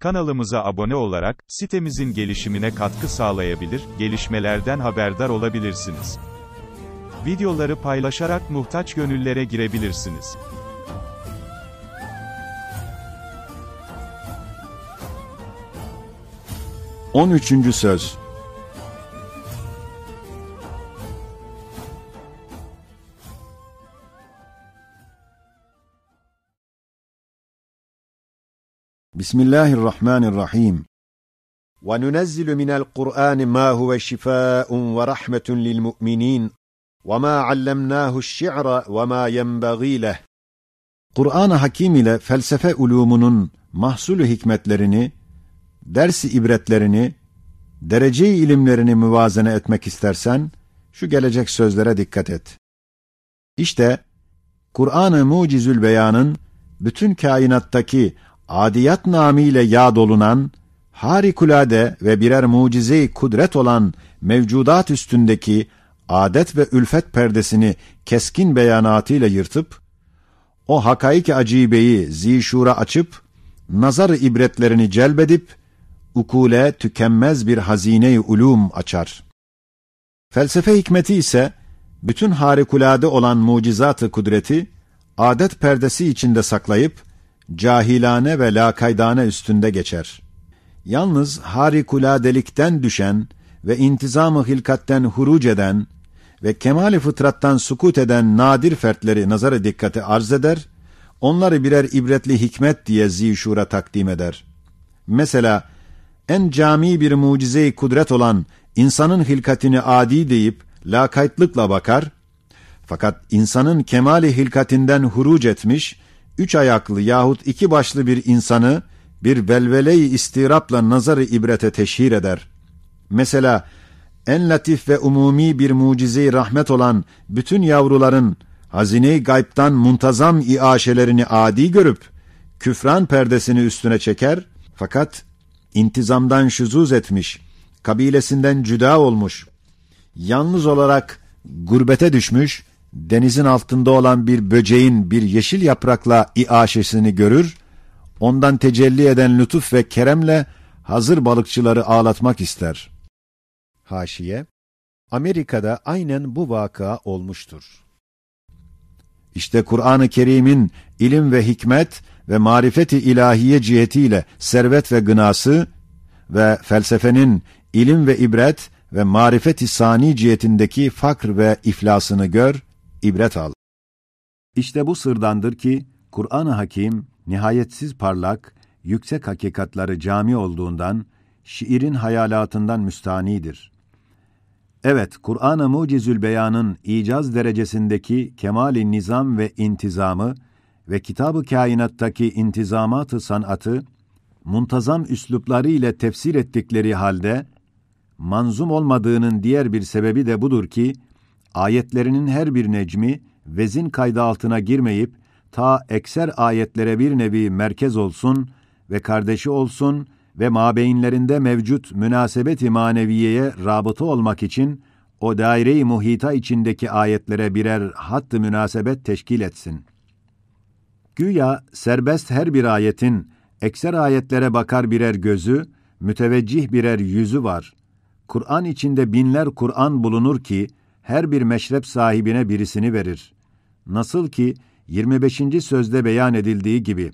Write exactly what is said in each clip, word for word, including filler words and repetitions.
Kanalımıza abone olarak sitemizin gelişimine katkı sağlayabilir, gelişmelerden haberdar olabilirsiniz. Videoları paylaşarak muhtaç gönüllere girebilirsiniz. On üçüncü söz. Bismillahirrahmanirrahim. Ve nunezzilu minel Kur'ani ma huve şifaun ve rahmetun lil mu'minin. Ve ma allemnahu şi'ra ve ma yenbagî leh. Kur'an-ı Hakim ile felsefe ulûmunun mahsulü hikmetlerini, dersi ibretlerini, derece-i ilimlerini muvazene etmek istersen, şu gelecek sözlere dikkat et. İşte, Kur'an-ı Mucizül Beyan'ın bütün kainattaki adiyat namı ile yad olunan, harikulade ve birer mucize-i kudret olan mevcudat üstündeki adet ve ülfet perdesini keskin beyanatıyla yırtıp, o hakaik-i acibeyi zişura açıp, nazar-ı ibretlerini celbedip, ukule tükenmez bir hazine-i ulûm açar. Felsefe hikmeti ise bütün harikulade olan mucizat-ı kudreti adet perdesi içinde saklayıp, cahilane ve lakaydane üstünde geçer. Yalnız harikuladelikten düşen ve intizam-ı hilkatten huruc eden ve kemal-i fıtrattan sukut eden nadir fertleri nazar-ı dikkati arz eder, onları birer ibretli hikmet diye zişura takdim eder. Mesela, en cami bir mucize-i kudret olan insanın hilkatini adi deyip lakaytlıkla bakar, fakat insanın kemali hilkatinden huruc etmiş, üç ayaklı yahut iki başlı bir insanı bir velvele-i istirapla nazar-ı ibrete teşhir eder. Mesela, en latif ve umumi bir mucize-i rahmet olan bütün yavruların hazine-i gaybtan muntazam iaşelerini adi görüp, küfran perdesini üstüne çeker, fakat intizamdan şuzuz etmiş, kabilesinden cüda olmuş, yalnız olarak gurbete düşmüş, denizin altında olan bir böceğin bir yeşil yaprakla iaşesini görür, ondan tecelli eden lütuf ve keremle hazır balıkçıları ağlatmak ister. Haşiye, Amerika'da aynen bu vakıa olmuştur. İşte Kur'an-ı Kerim'in ilim ve hikmet ve marifet-i ilahiye cihetiyle servet ve gınası ve felsefenin ilim ve ibret ve marifet-i sani cihetindeki fakr ve iflasını gör, ibret al. İşte bu sırdandır ki Kur'an-ı Hakim nihayetsiz parlak, yüksek hakikatları cami olduğundan, şiirin hayalatından müstanidir. Evet, Kur'an-ı Mucizül Beyan'ın icaz derecesindeki kemali nizam ve intizamı ve kitab-ı kainattaki intizamat-ı sanatı muntazam üslupları ile tefsir ettikleri halde manzum olmadığının diğer bir sebebi de budur ki, ayetlerinin her bir necmi vezin kaydı altına girmeyip, ta ekser ayetlere bir nevi merkez olsun ve kardeşi olsun ve mabeyinlerinde mevcut münasebet-i maneviyeye rabıta olmak için o daire-i muhita içindeki ayetlere birer hatt-ı münasebet teşkil etsin. Güya serbest her bir ayetin ekser ayetlere bakar birer gözü, müteveccih birer yüzü var. Kur'an içinde binler Kur'an bulunur ki, her bir meşrep sahibine birisini verir. Nasıl ki yirmi beşinci sözde beyan edildiği gibi,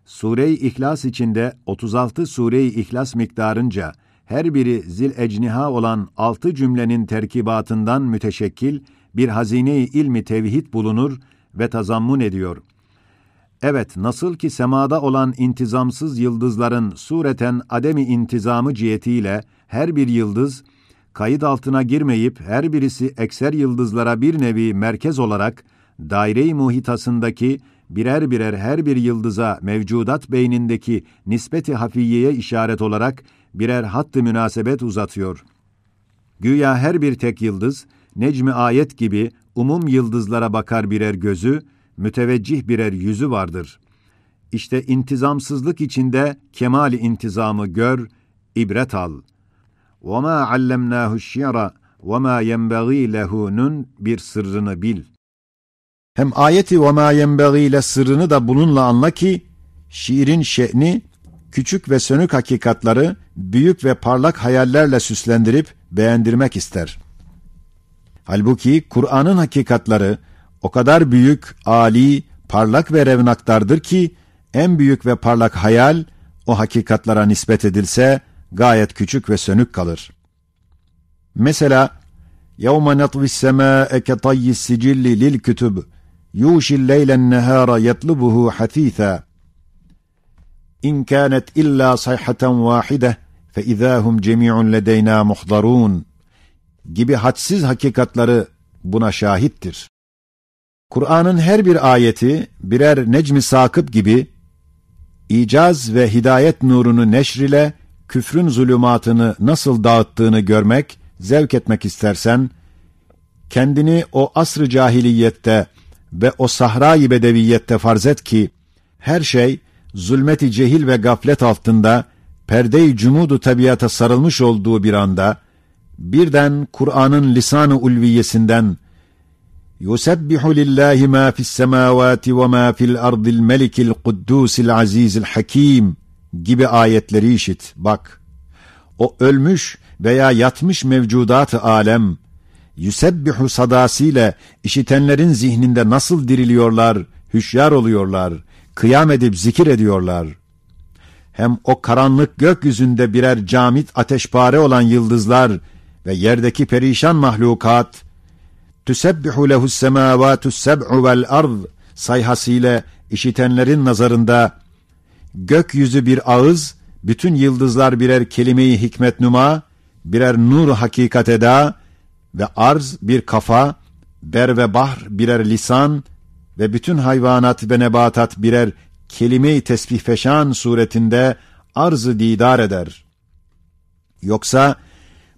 Sure-i İhlas içinde otuz altı Sure-i İhlas miktarınca her biri zil ecniha olan altı cümlenin terkibatından müteşekkil bir hazine-i ilmi tevhid bulunur ve tazammun ediyor. Evet, nasıl ki semada olan intizamsız yıldızların sureten ademi intizamı cihetiyle her bir yıldız, kayıt altına girmeyip her birisi ekser yıldızlara bir nevi merkez olarak daire-i muhitasındaki birer birer her bir yıldıza mevcudat beynindeki nispeti hafiyeye işaret olarak birer hattı münasebet uzatıyor. Güya her bir tek yıldız, necmi ayet gibi umum yıldızlara bakar birer gözü, müteveccih birer yüzü vardır. İşte intizamsızlık içinde kemali intizamı gör, ibret al. "Ve ma allemnahu şi'ra ve ma yenbagî lehu'nun" bir sırrını bil. Hem ayeti "ve ma yenbagî leh" sırrını da bununla anla ki, şiirin şe'ni küçük ve sönük hakikatları büyük ve parlak hayallerle süslendirip beğendirmek ister. Halbuki Kur'an'ın hakikatları o kadar büyük, âli, parlak ve revnaktardır ki, en büyük ve parlak hayal o hakikatlara nispet edilse gayet küçük ve sönük kalır. Mesela, يَوْمَ نَطْوِي السَّمَاءَ كَطَيِّ السِّجِلِّ لِلْكُتُبِ يُغْشِي اللَّيْلَ النَّهَارَ يَطْلُبُهُ حَثِيثًا إِنْ كَانَتْ إِلَّا صَيْحَةً وَاحِدَةً فَإِذَا هُمْ جَمِيعٌ لَدَيْنَا مُحْضَرُونَ gibi hadsiz hakikatları buna şahittir. Kur'an'ın her bir ayeti birer necm-i sakıp gibi icaz ve hidayet nurunu neşr ile küfrün zulümatını nasıl dağıttığını görmek, zevk etmek istersen, kendini o asr-ı cahiliyette ve o sahra-i bedeviyette farz et ki, her şey zulmet-i cehil ve gaflet altında perde-i cumud-u tabiata sarılmış olduğu bir anda, birden Kur'an'ın lisan-ı ulviyesinden يُسَبِّحُ لِلّٰهِ مَا فِي السَّمَاوَاتِ وَمَا فِي الْأَرْضِ الْمَلِكِ الْقُدُّوسِ الْعَزِيزِ الْحَكِيمِ gibi ayetleri işit, bak. O ölmüş veya yatmış mevcudat-ı alem, يُسَبِّحُ sadasıyla işitenlerin zihninde nasıl diriliyorlar, hüşyar oluyorlar, kıyam edip zikir ediyorlar. Hem o karanlık gökyüzünde birer camit ateşpare olan yıldızlar ve yerdeki perişan mahlukat, تُسَبِّحُ لَهُ السَّمَاوَاتُ السَّبْعُ وَالْأَرْضِ sayhasıyla işitenlerin nazarında gökyüzü bir ağız, bütün yıldızlar birer kelime-i hikmetnuma, birer nur-u hakikat eda ve arz bir kafa, ber ve bahr birer lisan ve bütün hayvanat ve nebatat birer kelime-i tesbihfeşan suretinde arz-ı didar eder. Yoksa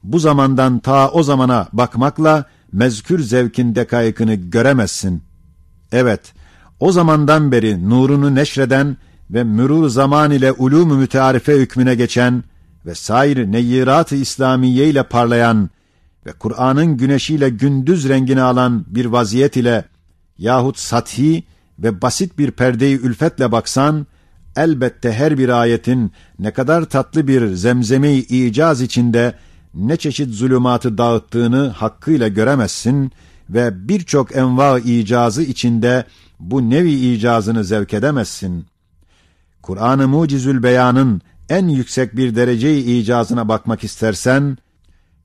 bu zamandan ta o zamana bakmakla mezkür zevkin dekaikini göremezsin. Evet, o zamandan beri nurunu neşreden ve mürur zaman ile ulûm-u mütearife hükmüne geçen ve sair neyyirat-ı İslamiye ile parlayan ve Kur'an'ın güneşiyle gündüz rengini alan bir vaziyet ile yahut sathi ve basit bir perde-i ülfetle baksan, elbette her bir ayetin ne kadar tatlı bir zemzeme-i icaz içinde ne çeşit zulümatı dağıttığını hakkıyla göremezsin ve birçok enva-ı icazı içinde bu nevi icazını zevk edemezsin. Kur'an-ı Mucizül Beyan'ın en yüksek bir derece-i icazına bakmak istersen,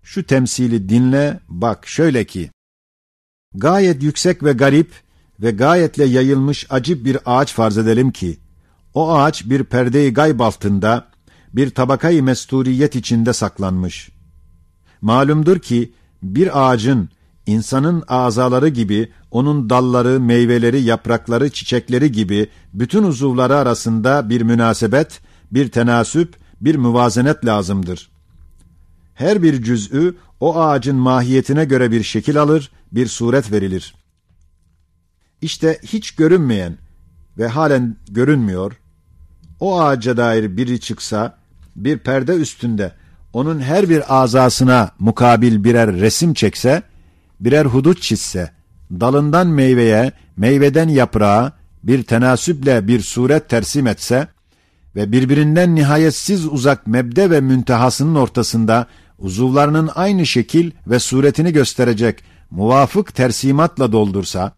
şu temsili dinle, bak şöyle ki, gayet yüksek ve garip ve gayetle yayılmış acip bir ağaç farz edelim ki, o ağaç bir perde-i gayb altında, bir tabakayı mesturiyet içinde saklanmış. Malumdur ki, bir ağacın, insanın azaları gibi, onun dalları, meyveleri, yaprakları, çiçekleri gibi bütün uzuvları arasında bir münasebet, bir tenasüp, bir muvazenet lazımdır. Her bir cüz'ü o ağacın mahiyetine göre bir şekil alır, bir suret verilir. İşte hiç görünmeyen ve halen görünmüyor, o ağaca dair biri çıksa, bir perde üstünde onun her bir azasına mukabil birer resim çekse, birer hudut çizse, dalından meyveye, meyveden yaprağa bir tenasüple bir suret tersim etse, ve birbirinden nihayetsiz uzak mebde ve müntehasının ortasında uzuvlarının aynı şekil ve suretini gösterecek muvafık tersimatla doldursa,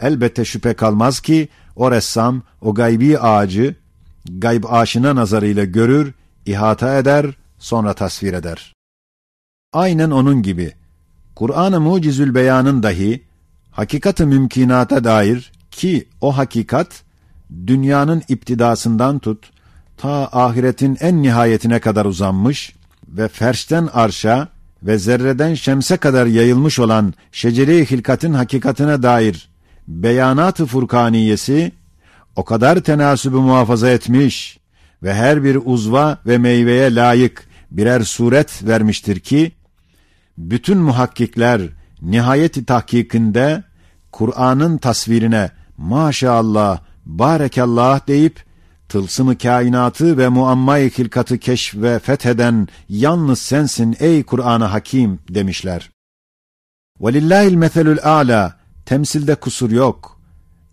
elbette şüphe kalmaz ki o ressam o gaybi ağacı gayb aşina nazarıyla görür, ihata eder, sonra tasvir eder. Aynen onun gibi, Kur'an-ı Mucizül Beyan'ın dahi hakikat-ı mümkinata dair ki o hakikat, dünyanın iptidasından tut, ta ahiretin en nihayetine kadar uzanmış ve ferşten arşa ve zerreden şemse kadar yayılmış olan şecere-i hilkatın hakikatına dair beyanat-ı furkaniyesi o kadar tenasübü muhafaza etmiş ve her bir uzva ve meyveye layık birer suret vermiştir ki, bütün muhakkikler nihayet-i tahkikinde Kur'an'ın tasvirine "Maşallah, barekallah" deyip, tılsım-ı kainatı ve muamma-i hilkatı keşf ve fetheden yalnız sensin, ey Kur'an-ı Hakim, demişler. Velillahil meselül a'la, temsilde kusur yok.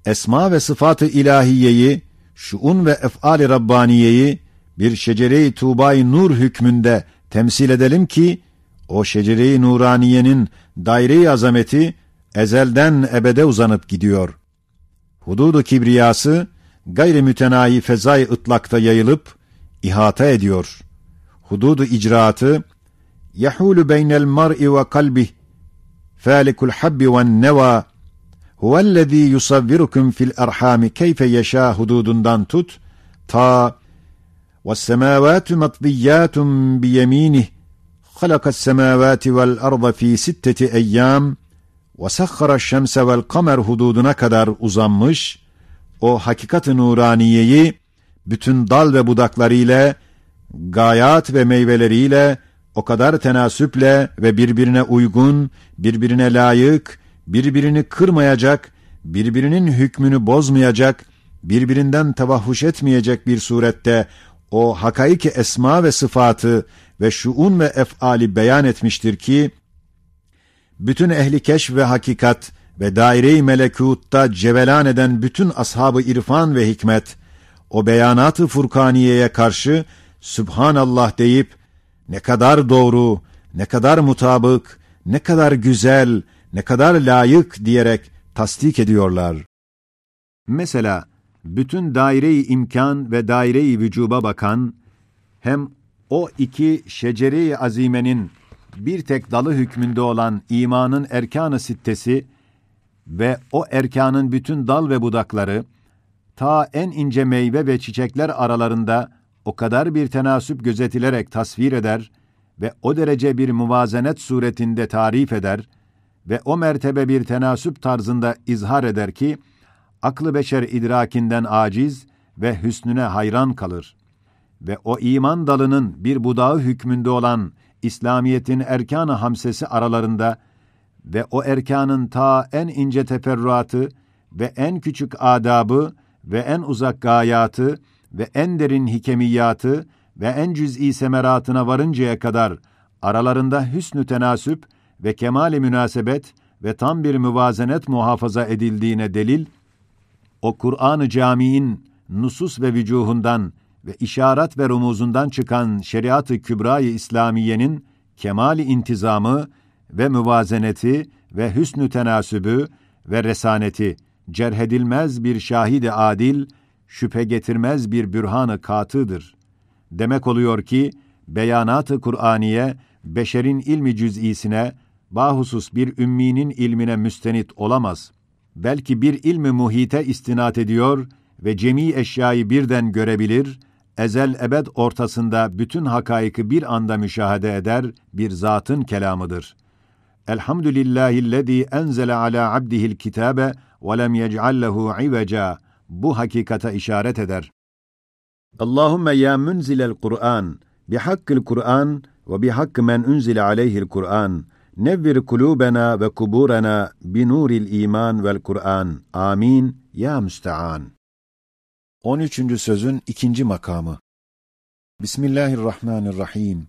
Esma ve sıfat-ı ilahiyeyi, şuun ve ef'al-i Rabbaniyeyi bir şecere-i tuğba-i nur hükmünde temsil edelim ki, o şecere-i nuraniyenin daire-i azameti ezelden ebede uzanıp gidiyor. Hududu kibriyası gayri mütenahi fezay-ı ıtlakta yayılıp ihata ediyor. Hududu icraatı يحول بين المرء وقلبه فالق الحب والنوى هو الذي يصوركم في الأرحام كيف يشاء hududundan tut, ta والسماوات مطويات بيمينه خلق السماوات والأرض في ستة أيام وسخر الشمس والقمر hududuna kadar uzanmış, o hakikat-ı nuraniyeyi bütün dal ve budaklarıyla, gayat ve meyveleriyle o kadar tenasüple ve birbirine uygun, birbirine layık, birbirini kırmayacak, birbirinin hükmünü bozmayacak, birbirinden tevahhuş etmeyecek bir surette o hakaik-i esma ve sıfatı ve şuun ve efali beyan etmiştir ki, bütün ehli keşf ve hakikat ve daire-i melekûtta cevelan eden bütün ashab-ı irfan ve hikmet, o beyanat-ı furkaniyeye karşı "Sübhanallah" deyip, "Ne kadar doğru, ne kadar mutabık, ne kadar güzel, ne kadar layık" diyerek tasdik ediyorlar. Mesela, bütün daire-i imkan ve daire-i vücuba bakan, hem o iki şecere-i azimenin bir tek dalı hükmünde olan imanın erkan-ı sittesi ve o erkanın bütün dal ve budakları, ta en ince meyve ve çiçekler aralarında o kadar bir tenasüp gözetilerek tasvir eder ve o derece bir muvazenet suretinde tarif eder ve o mertebe bir tenasüp tarzında izhar eder ki, aklı beşer idrakinden aciz ve hüsnüne hayran kalır. Ve o iman dalının bir budağı hükmünde olan İslamiyetin erkan-ı hamsesi aralarında ve o erkanın ta en ince teferruatı ve en küçük adabı ve en uzak gayatı ve en derin hikemiyatı ve en cüz'i semeratına varıncaya kadar aralarında hüsnü tenasüp ve kemal-i münasebet ve tam bir muvazenet muhafaza edildiğine delil, o Kur'an-ı Cami'in nusus ve vücuhundan ve işaret ve rumuzundan çıkan şeriat-ı kübra-i İslamiyenin kemal-i intizamı ve muvazeneti ve hüsnü tenasübü ve resaneti, cerhedilmez bir şahid-i adil, şüphe getirmez bir bürhan-ı katıdır. Demek oluyor ki, beyanat-ı Kur'aniye beşerin ilmi cüz'isine, bahusus bir ümminin ilmine müstenit olamaz. Belki bir ilmi muhite istinat ediyor ve cemi eşyayı birden görebilir, ezel ebed ortasında bütün hakaiki bir anda müşahede eder bir zatın kelamıdır. Elhamdülillahillezî enzele alâ abdihil kitâbe ve lem yec'al lehu iveca, bu hakikata işaret eder. Allahümme ya munzilel Kur'an, bihakkil Kur'an ve bihakkı men unzile aleyhil Kur'an, nevvir kulubena ve kuburena bi nuril iman vel Kur'an. Amin. Ya müstean. On üçüncü sözün ikinci makamı. Bismillahirrahmanirrahim.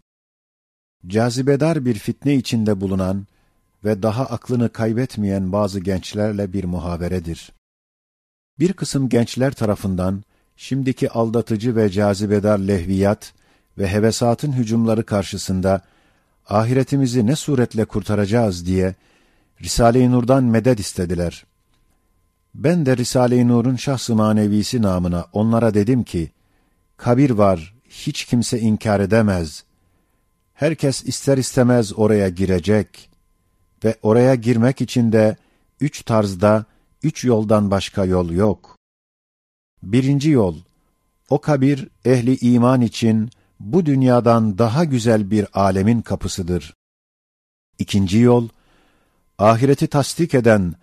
Cazibedar bir fitne içinde bulunan ve daha aklını kaybetmeyen bazı gençlerle bir muhaveredir. Bir kısım gençler tarafından şimdiki aldatıcı ve cazibedar lehviyat ve hevesatın hücumları karşısında ahiretimizi ne suretle kurtaracağız diye Risale-i Nur'dan medet istediler. Ben de Risale-i Nur'un şahs-ı manevisi namına onlara dedim ki, kabir var, hiç kimse inkar edemez. Herkes ister istemez oraya girecek. Ve oraya girmek için de üç tarzda, üç yoldan başka yol yok. Birinci yol, o kabir ehli iman için bu dünyadan daha güzel bir alemin kapısıdır. İkinci yol, ahireti tasdik eden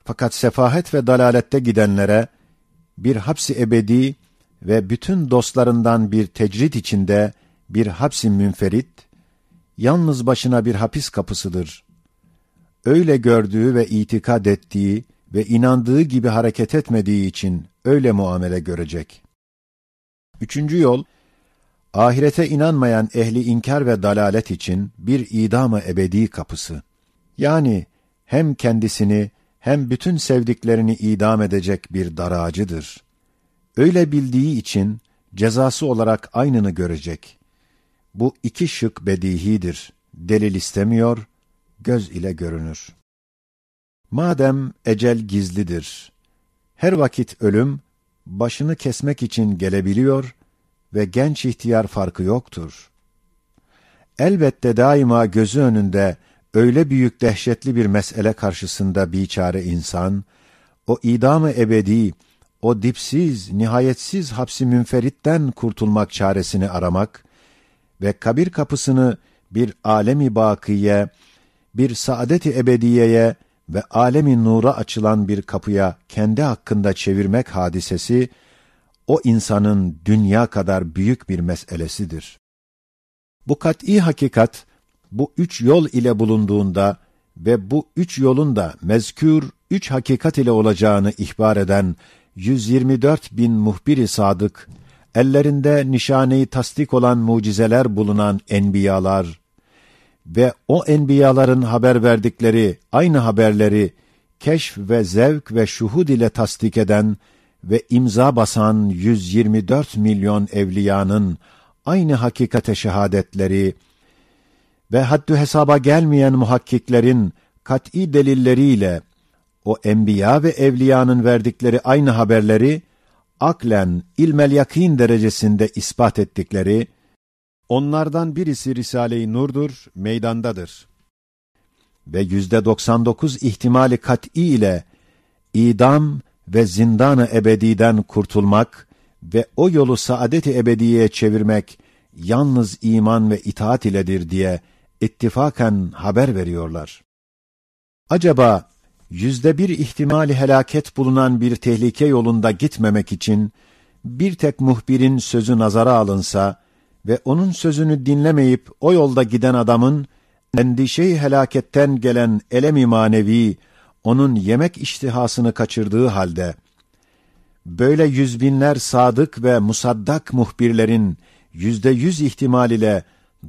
fakat sefahet ve dalalette gidenlere bir hapsi ebedi ve bütün dostlarından bir tecrit içinde bir hapsi münferit, yalnız başına bir hapis kapısıdır. Öyle gördüğü ve itikad ettiği ve inandığı gibi hareket etmediği için öyle muamele görecek. Üçüncü yol, ahirete inanmayan ehli inkar ve dalalet için bir idam-ı ebedi kapısı. Yani hem kendisini hem bütün sevdiklerini idam edecek bir daracıdır. Öyle bildiği için cezası olarak aynını görecek. Bu iki şık bedihidir. Delil istemiyor, göz ile görünür. Madem ecel gizlidir, her vakit ölüm başını kesmek için gelebiliyor ve genç ihtiyar farkı yoktur. Elbette daima gözü önünde öyle büyük dehşetli bir mesele karşısında biçare insan, o idam-ı ebedi, o dipsiz, nihayetsiz hapsi münferitten kurtulmak çaresini aramak ve kabir kapısını bir alemi bakiye, bir saadet-i ebediyeye ve alemi nura açılan bir kapıya kendi hakkında çevirmek hadisesi, o insanın dünya kadar büyük bir meselesidir. Bu kat'i hakikat, bu üç yol ile bulunduğunda ve bu üç yolun da mezkür üç hakikat ile olacağını ihbar eden yüz yirmi dört bin muhbir-i sadık, ellerinde nişane-i tasdik olan mucizeler bulunan enbiyalar ve o enbiyaların haber verdikleri aynı haberleri keşf ve zevk ve şuhud ile tasdik eden ve imza basan yüz yirmi dört milyon evliyanın aynı hakikate şehadetleri ve haddü hesaba gelmeyen muhakkiklerin kat'i delilleriyle o enbiya ve evliyanın verdikleri aynı haberleri aklen ilmel yakin derecesinde ispat ettikleri, onlardan birisi Risale-i Nur'dur, meydandadır. Ve yüzde doksan dokuz ihtimali kat'i ile idam ve zindan-ı ebediden kurtulmak ve o yolu saadet-i ebediyeye çevirmek yalnız iman ve itaat iledir diye ittifaken haber veriyorlar. Acaba yüzde bir ihtimali helaket bulunan bir tehlike yolunda gitmemek için bir tek muhbirin sözü nazara alınsa ve onun sözünü dinlemeyip o yolda giden adamın endişe-i helaketten gelen elem-i manevi onun yemek iştihasını kaçırdığı halde, böyle yüz binler sadık ve musaddak muhbirlerin yüzde yüz ihtimal ile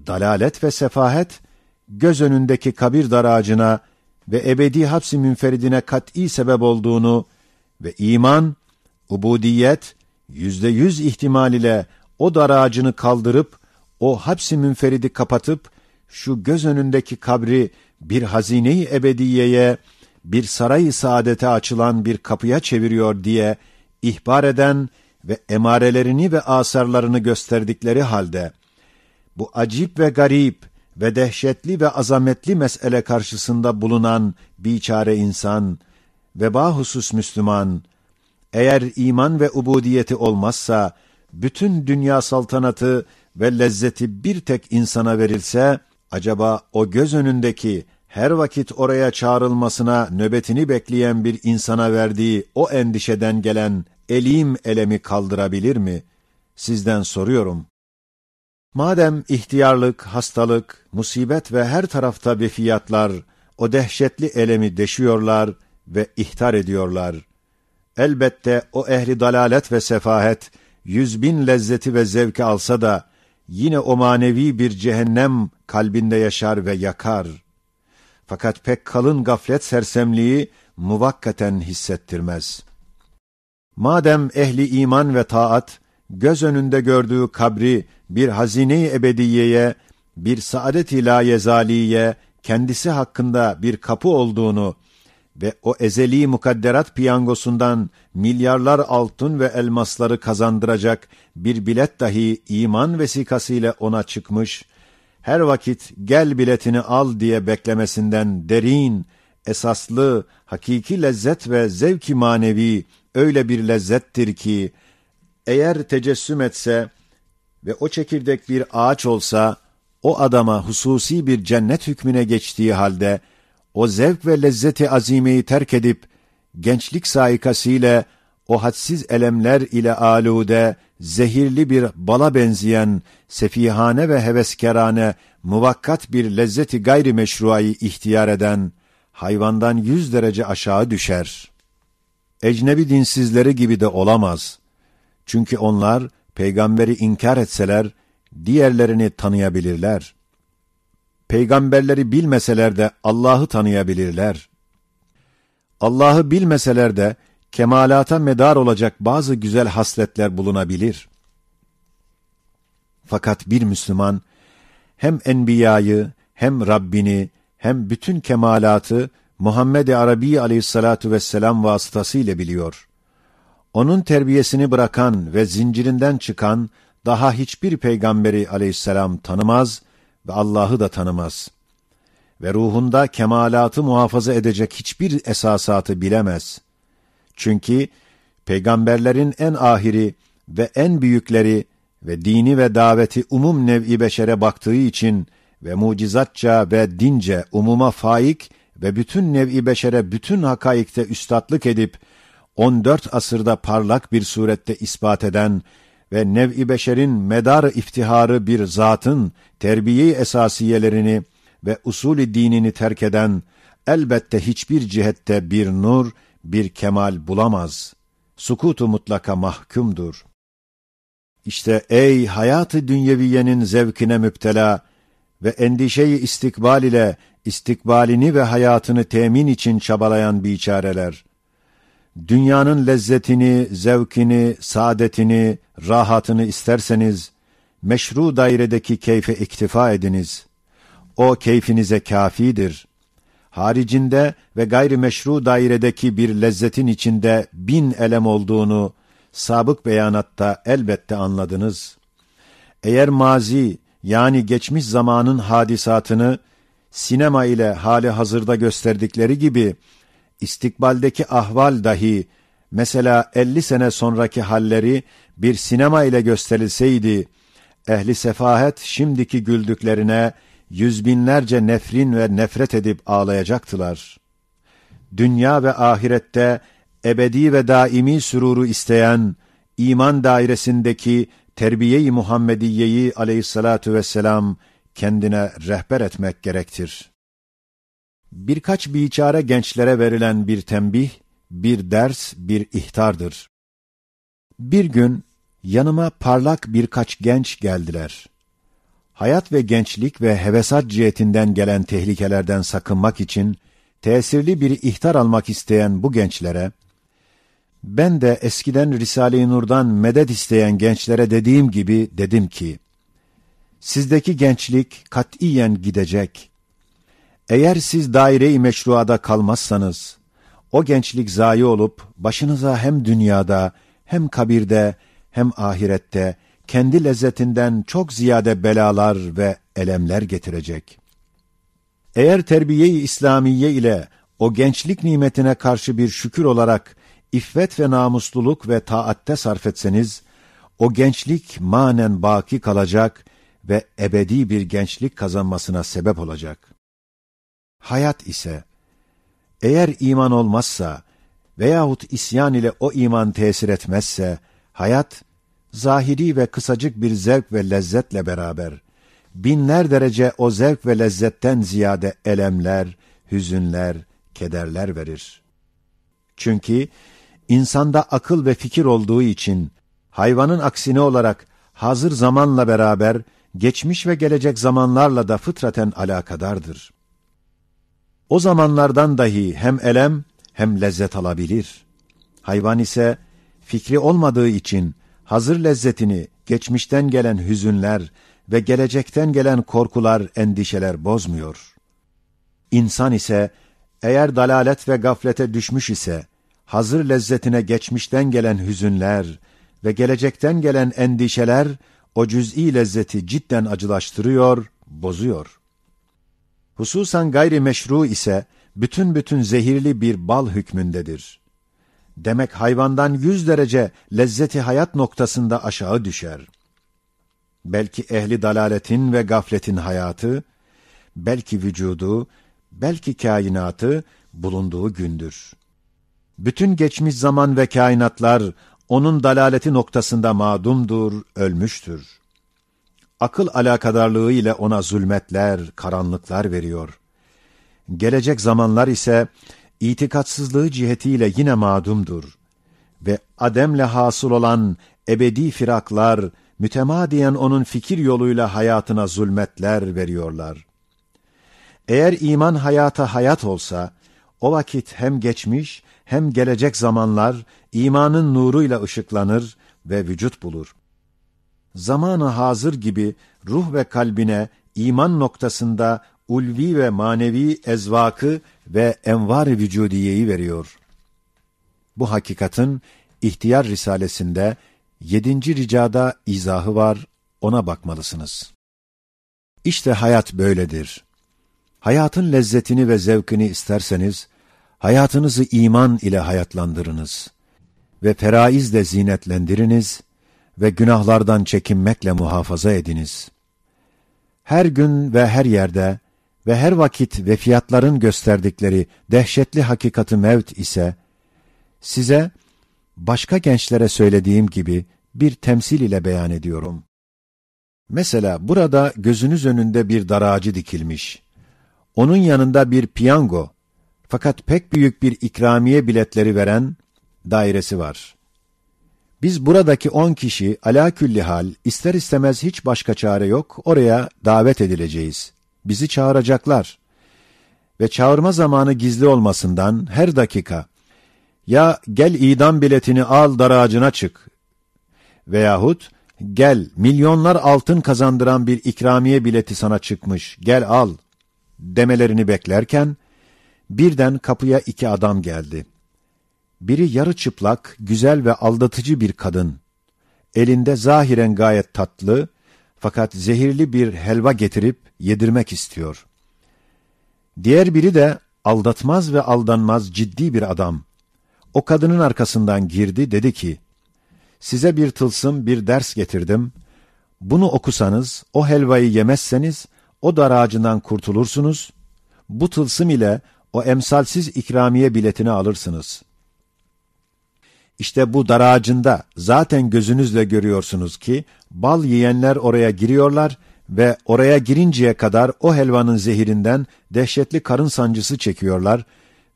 dalalet ve sefahet göz önündeki kabir daracına ve ebedi hapsi münferidine kat'i sebep olduğunu ve iman, ubudiyet, yüzde yüz ihtimal ile o daracını kaldırıp, o hapsi münferidi kapatıp, şu göz önündeki kabri bir hazine-i ebediyeye, bir saray-ı saadete açılan bir kapıya çeviriyor diye ihbar eden ve emarelerini ve asarlarını gösterdikleri halde, bu acip ve garip ve dehşetli ve azametli mesele karşısında bulunan biçare insan ve bahusus Müslüman, eğer iman ve ubudiyeti olmazsa, bütün dünya saltanatı ve lezzeti bir tek insana verilse, acaba o göz önündeki, her vakit oraya çağrılmasına nöbetini bekleyen bir insana verdiği o endişeden gelen elim elemi kaldırabilir mi? Sizden soruyorum. Madem ihtiyarlık, hastalık, musibet ve her tarafta vefiyatlar o dehşetli elemi deşiyorlar ve ihtar ediyorlar, elbette o ehli dalalet ve sefahet yüz bin lezzeti ve zevki alsa da yine o manevi bir cehennem kalbinde yaşar ve yakar. Fakat pek kalın gaflet sersemliği muvakkaten hissettirmez. Madem ehli iman ve taat göz önünde gördüğü kabri bir hazine-i ebediyeye, bir saadet-i layezaliye kendisi hakkında bir kapı olduğunu ve o ezeli mukadderat piyangosundan milyarlar altın ve elmasları kazandıracak bir bilet dahi iman vesikası ile ona çıkmış, her vakit gel biletini al diye beklemesinden derin, esaslı, hakiki lezzet ve zevk-i manevi öyle bir lezzettir ki, eğer tecessüm etse ve o çekirdek bir ağaç olsa, o adama hususi bir cennet hükmüne geçtiği halde, o zevk ve lezzeti azimeyi terk edip, gençlik saikasıyla o hadsiz elemler ile alude, zehirli bir bala benzeyen, sefihane ve heveskerane, muvakkat bir lezzeti gayrimeşruayı ihtiyar eden, hayvandan yüz derece aşağı düşer. Ecnebi dinsizleri gibi de olamaz. Çünkü onlar peygamberi inkar etseler, diğerlerini tanıyabilirler. Peygamberleri bilmeseler de Allah'ı tanıyabilirler. Allah'ı bilmeseler de kemalata medar olacak bazı güzel hasletler bulunabilir. Fakat bir Müslüman hem enbiyayı, hem Rabbini, hem bütün kemalatı Muhammed-i Arabi aleyhissalatu vesselam vasıtası ile biliyor. Onun terbiyesini bırakan ve zincirinden çıkan daha hiçbir peygamberi aleyhisselam tanımaz ve Allah'ı da tanımaz. Ve ruhunda kemalatı muhafaza edecek hiçbir esasatı bilemez. Çünkü peygamberlerin en ahiri ve en büyükleri ve dini ve daveti umum nev'i beşere baktığı için ve mucizatça ve dince umuma faik ve bütün nev'i beşere bütün hakaikte üstatlık edip, on dört asırda parlak bir surette ispat eden ve nev'i beşerin medar iftiharı bir zatın terbiye-i esasiyelerini ve usulü dinini terk eden, elbette hiçbir cihette bir nur, bir kemal bulamaz. Sukutu mutlaka mahkumdur. İşte ey hayat-ı dünyeviyenin zevkine müptela ve endişe-i istikbal ile istikbalini ve hayatını temin için çabalayan biçareler! Dünyanın lezzetini, zevkini, saadetini, rahatını isterseniz, meşru dairedeki keyfe iktifa ediniz. O keyfinize kâfidir. Haricinde ve gayrimeşru dairedeki bir lezzetin içinde bin elem olduğunu sabık beyanatta elbette anladınız. Eğer mazi, yani geçmiş zamanın hadisatını sinema ile hali hazırda gösterdikleri gibi, istikbaldeki ahval dahi, mesela elli sene sonraki halleri bir sinema ile gösterilseydi, ehli sefahet şimdiki güldüklerine yüz binlerce nefrin ve nefret edip ağlayacaktılar. Dünya ve ahirette ebedi ve daimi süruru isteyen, iman dairesindeki terbiye-i Muhammediyeyi aleyhissalatu vesselam kendine rehber etmek gerektir. Birkaç biçare gençlere verilen bir tembih, bir ders, bir ihtardır. Bir gün yanıma parlak birkaç genç geldiler. Hayat ve gençlik ve hevesat cihetinden gelen tehlikelerden sakınmak için tesirli bir ihtar almak isteyen bu gençlere, ben de eskiden Risale-i Nur'dan medet isteyen gençlere dediğim gibi dedim ki, sizdeki gençlik katiyen gidecek. Eğer siz daire-i meşruada kalmazsanız, o gençlik zayi olup başınıza hem dünyada, hem kabirde, hem ahirette kendi lezzetinden çok ziyade belalar ve elemler getirecek. Eğer terbiye-i İslamiye ile o gençlik nimetine karşı bir şükür olarak iffet ve namusluluk ve taatte sarf etseniz, o gençlik manen baki kalacak ve ebedi bir gençlik kazanmasına sebep olacak. Hayat ise, eğer iman olmazsa veyahut isyan ile o iman tesir etmezse, hayat, zahiri ve kısacık bir zevk ve lezzetle beraber, binler derece o zevk ve lezzetten ziyade elemler, hüzünler, kederler verir. Çünkü insanda akıl ve fikir olduğu için, hayvanın aksine olarak hazır zamanla beraber geçmiş ve gelecek zamanlarla da fıtraten alakadardır. O zamanlardan dahi hem elem hem lezzet alabilir. Hayvan ise fikri olmadığı için hazır lezzetini geçmişten gelen hüzünler ve gelecekten gelen korkular, endişeler bozmuyor. İnsan ise eğer dalalet ve gaflete düşmüş ise, hazır lezzetine geçmişten gelen hüzünler ve gelecekten gelen endişeler o cüz'i lezzeti cidden acılaştırıyor, bozuyor. Hususan gayrimeşru ise bütün bütün zehirli bir bal hükmündedir. Demek hayvandan yüz derece lezzeti hayat noktasında aşağı düşer. Belki ehli dalaletin ve gafletin hayatı, belki vücudu, belki kainatı bulunduğu gündür. Bütün geçmiş zaman ve kainatlar onun dalaleti noktasında mağdumdur, ölmüştür. Akıl alakadarlığı ile ona zulmetler, karanlıklar veriyor. Gelecek zamanlar ise itikatsızlığı cihetiyle yine mağdumdur. Ve ademle hasıl olan ebedi firaklar mütemadiyen onun fikir yoluyla hayatına zulmetler veriyorlar. Eğer iman hayata hayat olsa, o vakit hem geçmiş hem gelecek zamanlar imanın nuruyla ışıklanır ve vücut bulur. zamanı hazır gibi ruh ve kalbine iman noktasında ulvi ve manevi ezvakı ve envar-ı vücudiyeyi veriyor. Bu hakikatın İhtiyar Risalesinde yedinci ricada izahı var, ona bakmalısınız. İşte hayat böyledir. Hayatın lezzetini ve zevkini isterseniz, hayatınızı iman ile hayatlandırınız ve feraizle zinetlendiriniz ve günahlardan çekinmekle muhafaza ediniz. Her gün ve her yerde ve her vakit vefiyatların gösterdikleri dehşetli hakikatı mevt ise, size başka gençlere söylediğim gibi bir temsil ile beyan ediyorum. Mesela burada gözünüz önünde bir dar ağacı dikilmiş. Onun yanında bir piyango, fakat pek büyük bir ikramiye biletleri veren dairesi var. Biz buradaki on kişi alâ külli hal, ister istemez hiç başka çare yok, oraya davet edileceğiz. Bizi çağıracaklar. Ve çağırma zamanı gizli olmasından her dakika, "Ya gel idam biletini al, dar ağacına çık." Veyahut, "Gel, milyonlar altın kazandıran bir ikramiye bileti sana çıkmış, gel al." demelerini beklerken, birden kapıya iki adam geldi. Biri yarı çıplak, güzel ve aldatıcı bir kadın. Elinde zahiren gayet tatlı, fakat zehirli bir helva getirip yedirmek istiyor. Diğer biri de aldatmaz ve aldanmaz ciddi bir adam. O kadının arkasından girdi, dedi ki, "Size bir tılsım, bir ders getirdim. Bunu okusanız, o helvayı yemezseniz, o dar ağacından kurtulursunuz. Bu tılsım ile o emsalsiz ikramiye biletini alırsınız." İşte bu dar ağacında zaten gözünüzle görüyorsunuz ki bal yiyenler oraya giriyorlar ve oraya girinceye kadar o helvanın zehirinden dehşetli karın sancısı çekiyorlar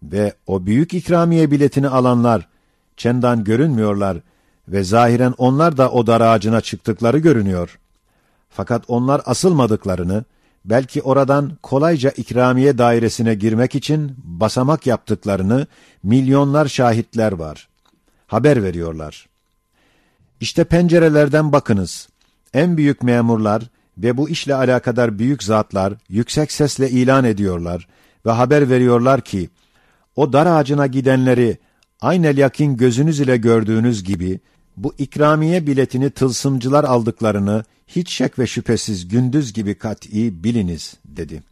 ve o büyük ikramiye biletini alanlar çendan görünmüyorlar ve zahiren onlar da o dar ağacına çıktıkları görünüyor. Fakat onlar asılmadıklarını, belki oradan kolayca ikramiye dairesine girmek için basamak yaptıklarını milyonlar şahitler var. Haber veriyorlar. İşte pencerelerden bakınız. En büyük memurlar ve bu işle alakadar büyük zatlar yüksek sesle ilan ediyorlar ve haber veriyorlar ki, o dar ağacına gidenleri aynel yakin gözünüz ile gördüğünüz gibi bu ikramiye biletini tılsımcılar aldıklarını hiç şek ve şüphesiz gündüz gibi kat'i biliniz, dedi.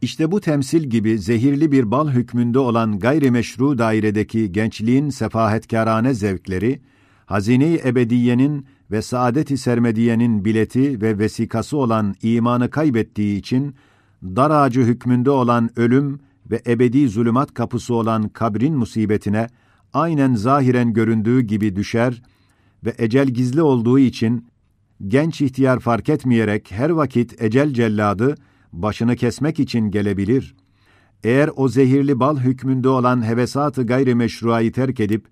İşte bu temsil gibi zehirli bir bal hükmünde olan gayrimeşru dairedeki gençliğin sefahetkârane zevkleri, hazine-i ebediyenin ve saadet-i sermediyenin bileti ve vesikası olan imanı kaybettiği için dar ağacı hükmünde olan ölüm ve ebedi zulümat kapısı olan kabrin musibetine aynen zahiren göründüğü gibi düşer ve ecel gizli olduğu için genç ihtiyar fark etmeyerek her vakit ecel celladı başını kesmek için gelebilir. Eğer o zehirli bal hükmünde olan hevesat-ı gayrimeşruayı terk edip,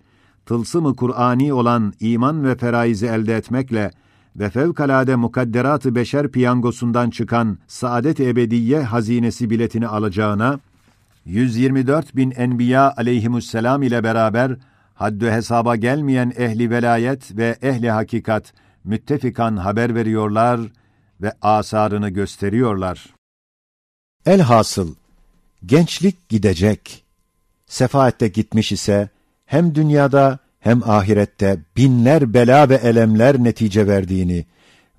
tılsım-ı Kur'ani olan iman ve feraizi elde etmekle ve fevkalade mukadderat-ı beşer piyangosundan çıkan saadet-i ebediye hazinesi biletini alacağına, yüz yirmi dört bin enbiya aleyhimusselam ile beraber haddü hesaba gelmeyen ehli velayet ve ehli hakikat müttefikan haber veriyorlar ve asarını gösteriyorlar. Elhasıl, gençlik gidecek. Sefaat de gitmiş ise hem dünyada hem ahirette binler bela ve elemler netice verdiğini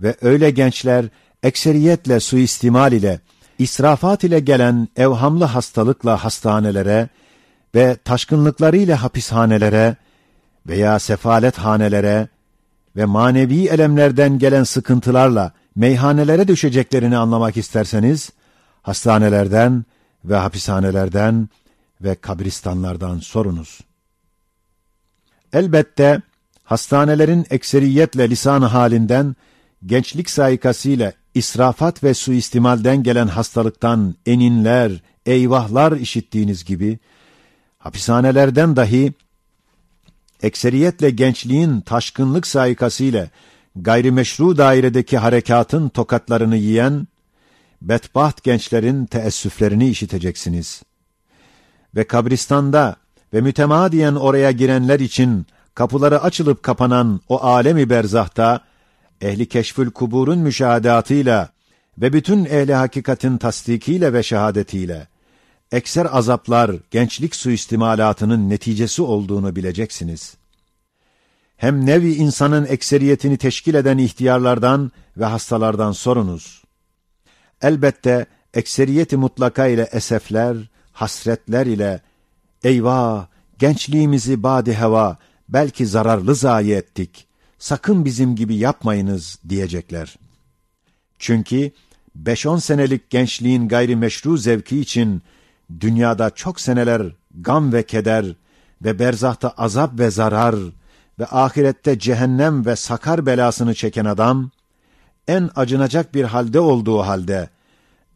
ve öyle gençler ekseriyetle suistimal ile, israfat ile gelen evhamlı hastalıkla hastanelere ve taşkınlıklarıyla hapishanelere veya sefalethanelere ve manevi elemlerden gelen sıkıntılarla meyhanelere düşeceklerini anlamak isterseniz, hastanelerden ve hapishanelerden ve kabristanlardan sorunuz. Elbette, hastanelerin ekseriyetle lisan-ı halinden, gençlik saikasıyla israfat ve suistimalden gelen hastalıktan eninler, eyvahlar işittiğiniz gibi, hapishanelerden dahi ekseriyetle gençliğin taşkınlık saikasıyla gayrimeşru dairedeki harekatın tokatlarını yiyen bedbaht gençlerin teessüflerini işiteceksiniz. Ve kabristanda ve mütemadiyen oraya girenler için kapıları açılıp kapanan o alemi berzahta ehli keşfül kuburun müşahadatıyla ve bütün ehli hakikatin tasdikiyle ve şehadetiyle, ekser azaplar gençlik suistimalatının neticesi olduğunu bileceksiniz. Hem nevi insanın ekseriyetini teşkil eden ihtiyarlardan ve hastalardan sorunuz. Elbette, ekseriyeti mutlaka ile esefler, hasretler ile, "Eyvah, gençliğimizi badi heva, belki zararlı zayi ettik, sakın bizim gibi yapmayınız," diyecekler. Çünkü beş-on senelik gençliğin gayrimeşru zevki için dünyada çok seneler gam ve keder ve berzahta azap ve zarar ve ahirette cehennem ve sakar belasını çeken adam, en acınacak bir halde olduğu halde,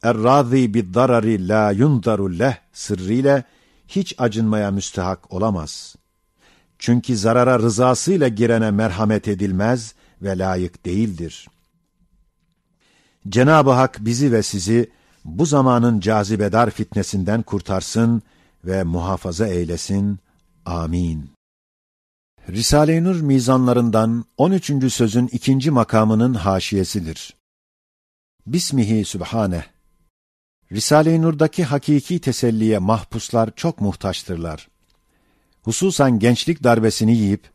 "Er-razi bid-darari la yunzaru leh" sırrıyla hiç acınmaya müstehak olamaz. Çünkü zarara rızasıyla girene merhamet edilmez ve layık değildir. Cenab-ı Hak bizi ve sizi bu zamanın cazibedar fitnesinden kurtarsın ve muhafaza eylesin. Amin. Risale-i Nur mizanlarından on üçüncü sözün ikinci makamının haşiyesidir. Bismihi Sübhaneh. Risale-i Nur'daki hakiki teselliye mahpuslar çok muhtaçtırlar. Hususan gençlik darbesini yiyip,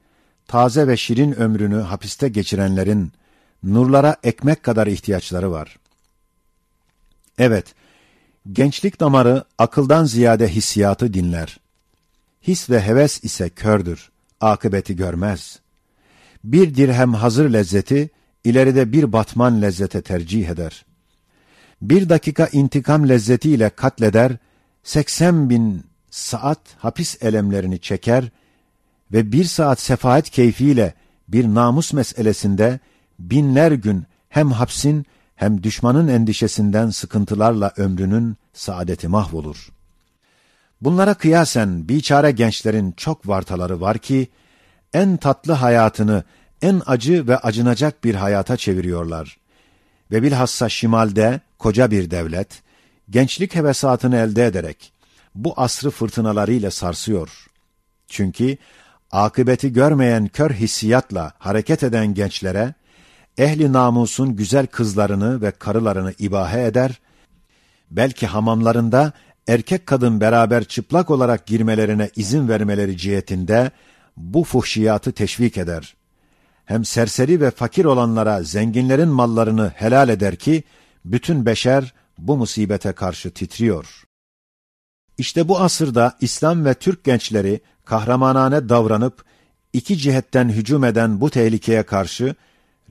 taze ve şirin ömrünü hapiste geçirenlerin nurlara ekmek kadar ihtiyaçları var. Evet, gençlik damarı akıldan ziyade hissiyatı dinler. His ve heves ise kördür, akıbeti görmez. Bir dirhem hazır lezzeti ileride bir batman lezzete tercih eder. Bir dakika intikam lezzetiyle katleder, seksen bin saat hapis elemlerini çeker ve bir saat sefaet keyfiyle bir namus meselesinde binler gün hem hapsin hem düşmanın endişesinden sıkıntılarla ömrünün saadeti mahvolur. Bunlara kıyasen biçare gençlerin çok vartaları var ki, en tatlı hayatını en acı ve acınacak bir hayata çeviriyorlar. Ve bilhassa şimalde koca bir devlet, gençlik hevesatını elde ederek, bu asrı fırtınalarıyla sarsıyor. Çünkü akıbeti görmeyen kör hissiyatla hareket eden gençlere, ehli namusun güzel kızlarını ve karılarını ibahe eder, belki hamamlarında erkek kadın beraber çıplak olarak girmelerine izin vermeleri cihetinde bu fuhşiyatı teşvik eder. Hem serseri ve fakir olanlara zenginlerin mallarını helal eder ki, bütün beşer bu musibete karşı titriyor. İşte bu asırda İslam ve Türk gençleri kahramanane davranıp, iki cihetten hücum eden bu tehlikeye karşı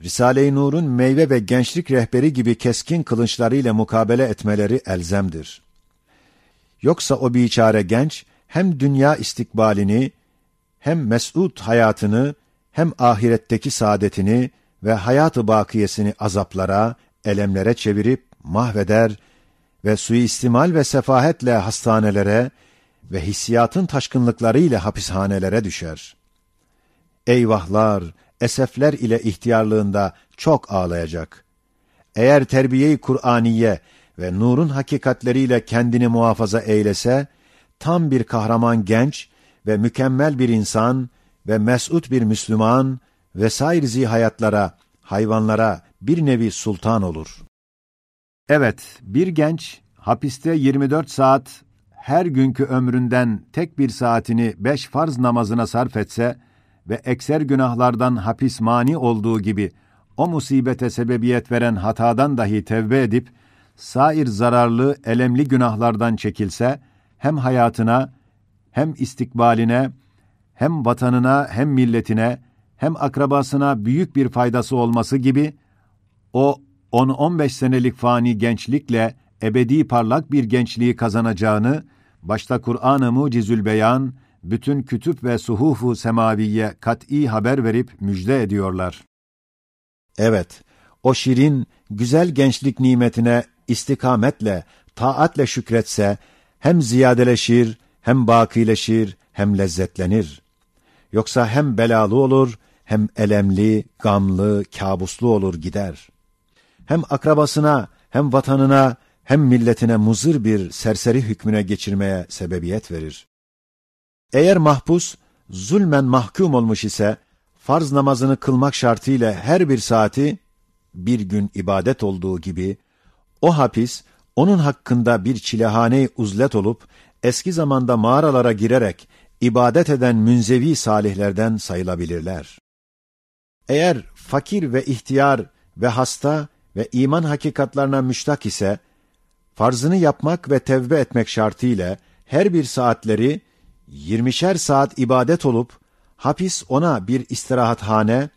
Risale-i Nur'un meyve ve gençlik rehberi gibi keskin kılınçlarıyla mukabele etmeleri elzemdir. Yoksa o biçare genç hem dünya istikbalini, hem mes'ud hayatını, hem ahiretteki saadetini ve hayat-ı bakiyesini azaplara, elemlere çevirip mahveder ve suistimal ve sefahetle hastanelere ve hissiyatın taşkınlıklarıyla hapishanelere düşer. Eyvahlar, esefler ile ihtiyarlığında çok ağlayacak. Eğer terbiye-i Kur'aniye ve nurun hakikatleriyle kendini muhafaza eylese, tam bir kahraman genç ve mükemmel bir insan ve mes'ud bir Müslüman ve sair zihayatlara, hayvanlara bir nevi sultan olur. Evet, bir genç hapiste yirmi dört saat her günkü ömründen tek bir saatini beş farz namazına sarf etse ve ekser günahlardan hapis mani olduğu gibi o musibete sebebiyet veren hatadan dahi tevbe edip, sair zararlı, elemli günahlardan çekilse, hem hayatına, hem istikbaline, hem vatanına, hem milletine, hem akrabasına büyük bir faydası olması gibi, o on on beş senelik fani gençlikle ebedi parlak bir gençliği kazanacağını başta Kur'an-ı Mucizül Beyan, bütün kütüp ve suhufu semaviye kat'i haber verip müjde ediyorlar. Evet, o şirin, güzel gençlik nimetine istikametle, taatle şükretse, hem ziyadeleşir, hem bakileşir, hem lezzetlenir. Yoksa hem belalı olur, hem elemli, gamlı, kabuslu olur gider. Hem akrabasına, hem vatanına, hem milletine muzır bir serseri hükmüne geçirmeye sebebiyet verir. Eğer mahpus zulmen mahkum olmuş ise, farz namazını kılmak şartıyla her bir saati bir gün ibadet olduğu gibi, o hapis, onun hakkında bir çilehane-i uzlet olup, eski zamanda mağaralara girerek ibadet eden münzevi salihlerden sayılabilirler. Eğer fakir ve ihtiyar ve hasta ve iman hakikatlarına müştak ise, farzını yapmak ve tevbe etmek şartıyla her bir saatleri yirmişer saat ibadet olup, hapis ona bir istirahathane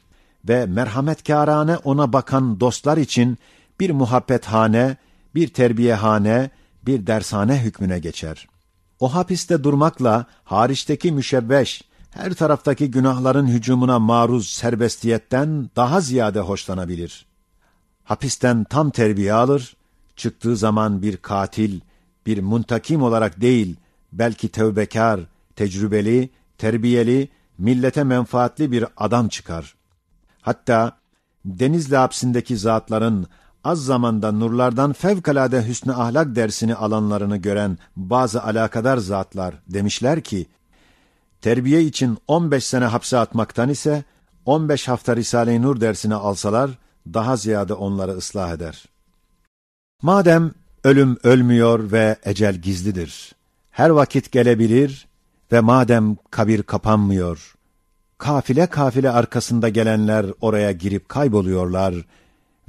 ve merhametkârane ona bakan dostlar için bir muhabbethane, bir terbiyehane, bir dershane hükmüne geçer. O hapiste durmakla hariçteki müşebbeş, her taraftaki günahların hücumuna maruz serbestiyetten daha ziyade hoşlanabilir. Hapisten tam terbiye alır, çıktığı zaman bir katil, bir muntakim olarak değil, belki tevbekâr, tecrübeli, terbiyeli, millete menfaatli bir adam çıkar. Hatta Denizli hapsindeki zatların az zamanda nurlardan fevkalade hüsnü ahlak dersini alanlarını gören bazı alakadar zatlar demişler ki, terbiye için on beş sene hapse atmaktan ise on beş hafta Risale-i Nur dersini alsalar daha ziyade onları ıslah eder. Madem ölüm ölmüyor ve ecel gizlidir, her vakit gelebilir ve madem kabir kapanmıyor, kafile kafile arkasında gelenler oraya girip kayboluyorlar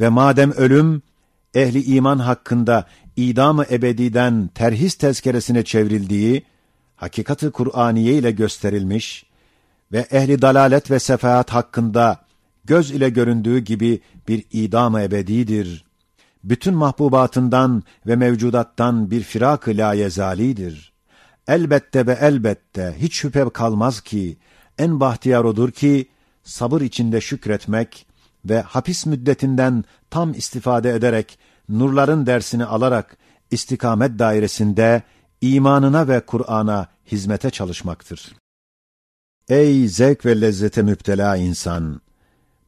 ve madem ölüm, ehli iman hakkında idam-ı ebediden terhis tezkeresine çevrildiği, hakikat-ı Kur'aniye ile gösterilmiş ve ehli dalalet ve sefaat hakkında göz ile göründüğü gibi bir idam-ı ebedidir. Bütün mahbubatından ve mevcudattan bir firak-ı layezalidir. Elbette ve elbette hiç şüphe kalmaz ki, en bahtiyar odur ki, sabır içinde şükretmek ve hapis müddetinden tam istifade ederek, nurların dersini alarak, istikamet dairesinde imanına ve Kur'an'a hizmete çalışmaktır. Ey zevk ve lezzete müptela insan!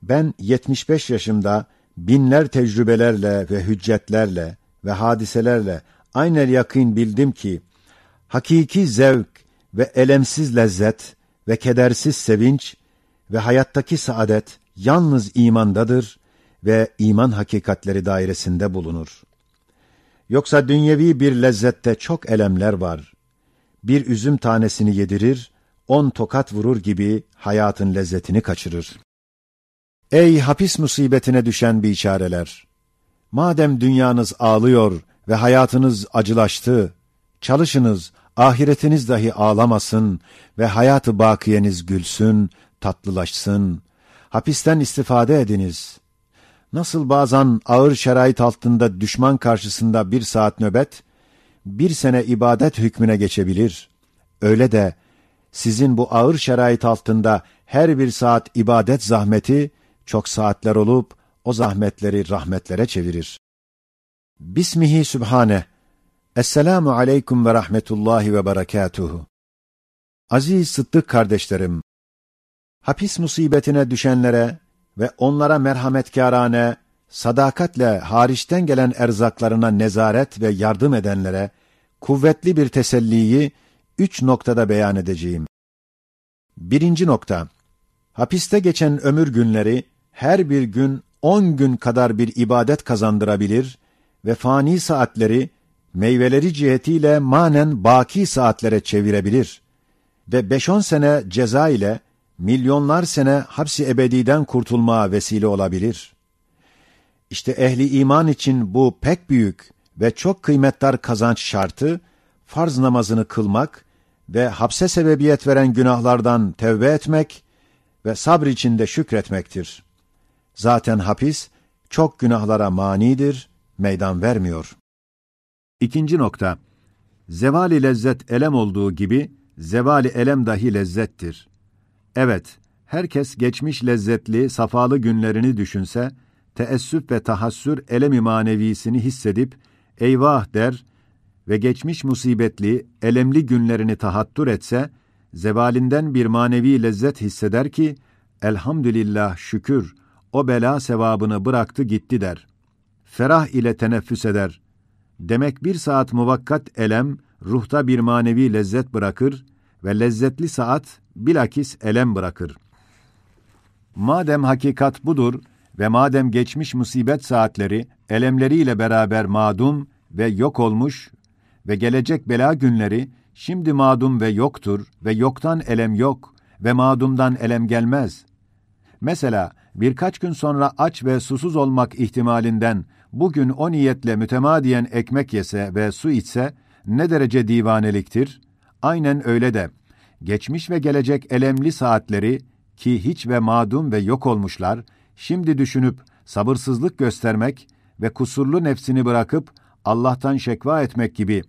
Ben yetmiş beş yaşımda binler tecrübelerle ve hüccetlerle ve hadiselerle aynel yakın bildim ki, hakiki zevk ve elemsiz lezzet ve kedersiz sevinç ve hayattaki saadet yalnız imandadır ve iman hakikatleri dairesinde bulunur. Yoksa dünyevi bir lezzette çok elemler var. Bir üzüm tanesini yedirir, on tokat vurur gibi hayatın lezzetini kaçırır. Ey hapis musibetine düşen biçareler! Madem dünyanız ağlıyor ve hayatınız acılaştı, çalışınız, ahiretiniz dahi ağlamasın ve hayat-ı bakiyeniz gülsün, tatlılaşsın. Hapisten istifade ediniz. Nasıl bazan ağır şerait altında düşman karşısında bir saat nöbet, bir sene ibadet hükmüne geçebilir, öyle de sizin bu ağır şerait altında her bir saat ibadet zahmeti çok saatler olup o zahmetleri rahmetlere çevirir. Bismihi Sübhane. Esselamu aleyküm ve rahmetullahi ve berekatuhu. Aziz Sıddık kardeşlerim, hapis musibetine düşenlere ve onlara merhametkârane, sadakatle hariçten gelen erzaklarına nezaret ve yardım edenlere kuvvetli bir teselliyi üç noktada beyan edeceğim. Birinci nokta, hapiste geçen ömür günleri her bir gün on gün kadar bir ibadet kazandırabilir ve fani saatleri meyveleri cihetiyle manen baki saatlere çevirebilir ve beş on sene ceza ile milyonlar sene hapsi ebediden kurtulmaya vesile olabilir. İşte ehli iman için bu pek büyük ve çok kıymetdar kazanç şartı, farz namazını kılmak ve hapse sebebiyet veren günahlardan tevbe etmek ve sabr içinde şükretmektir. Zaten hapis çok günahlara manidir, meydan vermiyor. İkinci nokta, zeval-i lezzet elem olduğu gibi zeval-i elem dahi lezzettir. Evet, herkes geçmiş lezzetli, safalı günlerini düşünse, teessüf ve tahassür elem-i manevisini hissedip, "Eyvah!" der ve geçmiş musibetli, elemli günlerini tahattür etse, zevalinden bir manevi lezzet hisseder ki, "Elhamdülillah, şükür, o bela sevabını bıraktı gitti." der. Ferah ile teneffüs eder. Demek bir saat muvakkat elem ruhta bir manevi lezzet bırakır ve lezzetli saat bilakis elem bırakır. Madem hakikat budur Ve madem geçmiş musibet saatleri elemleri ile beraber madum ve yok olmuş ve gelecek bela günleri şimdi madum ve yoktur ve yoktan elem yok ve madumdan elem gelmez. Mesela birkaç gün sonra aç ve susuz olmak ihtimalinden bugün o niyetle mütemadiyen ekmek yese ve su içse ne derece divaneliktir? Aynen öyle de geçmiş ve gelecek elemli saatleri ki hiç ve madum ve yok olmuşlar, şimdi düşünüp sabırsızlık göstermek ve kusurlu nefsini bırakıp Allah'tan şekva etmek gibi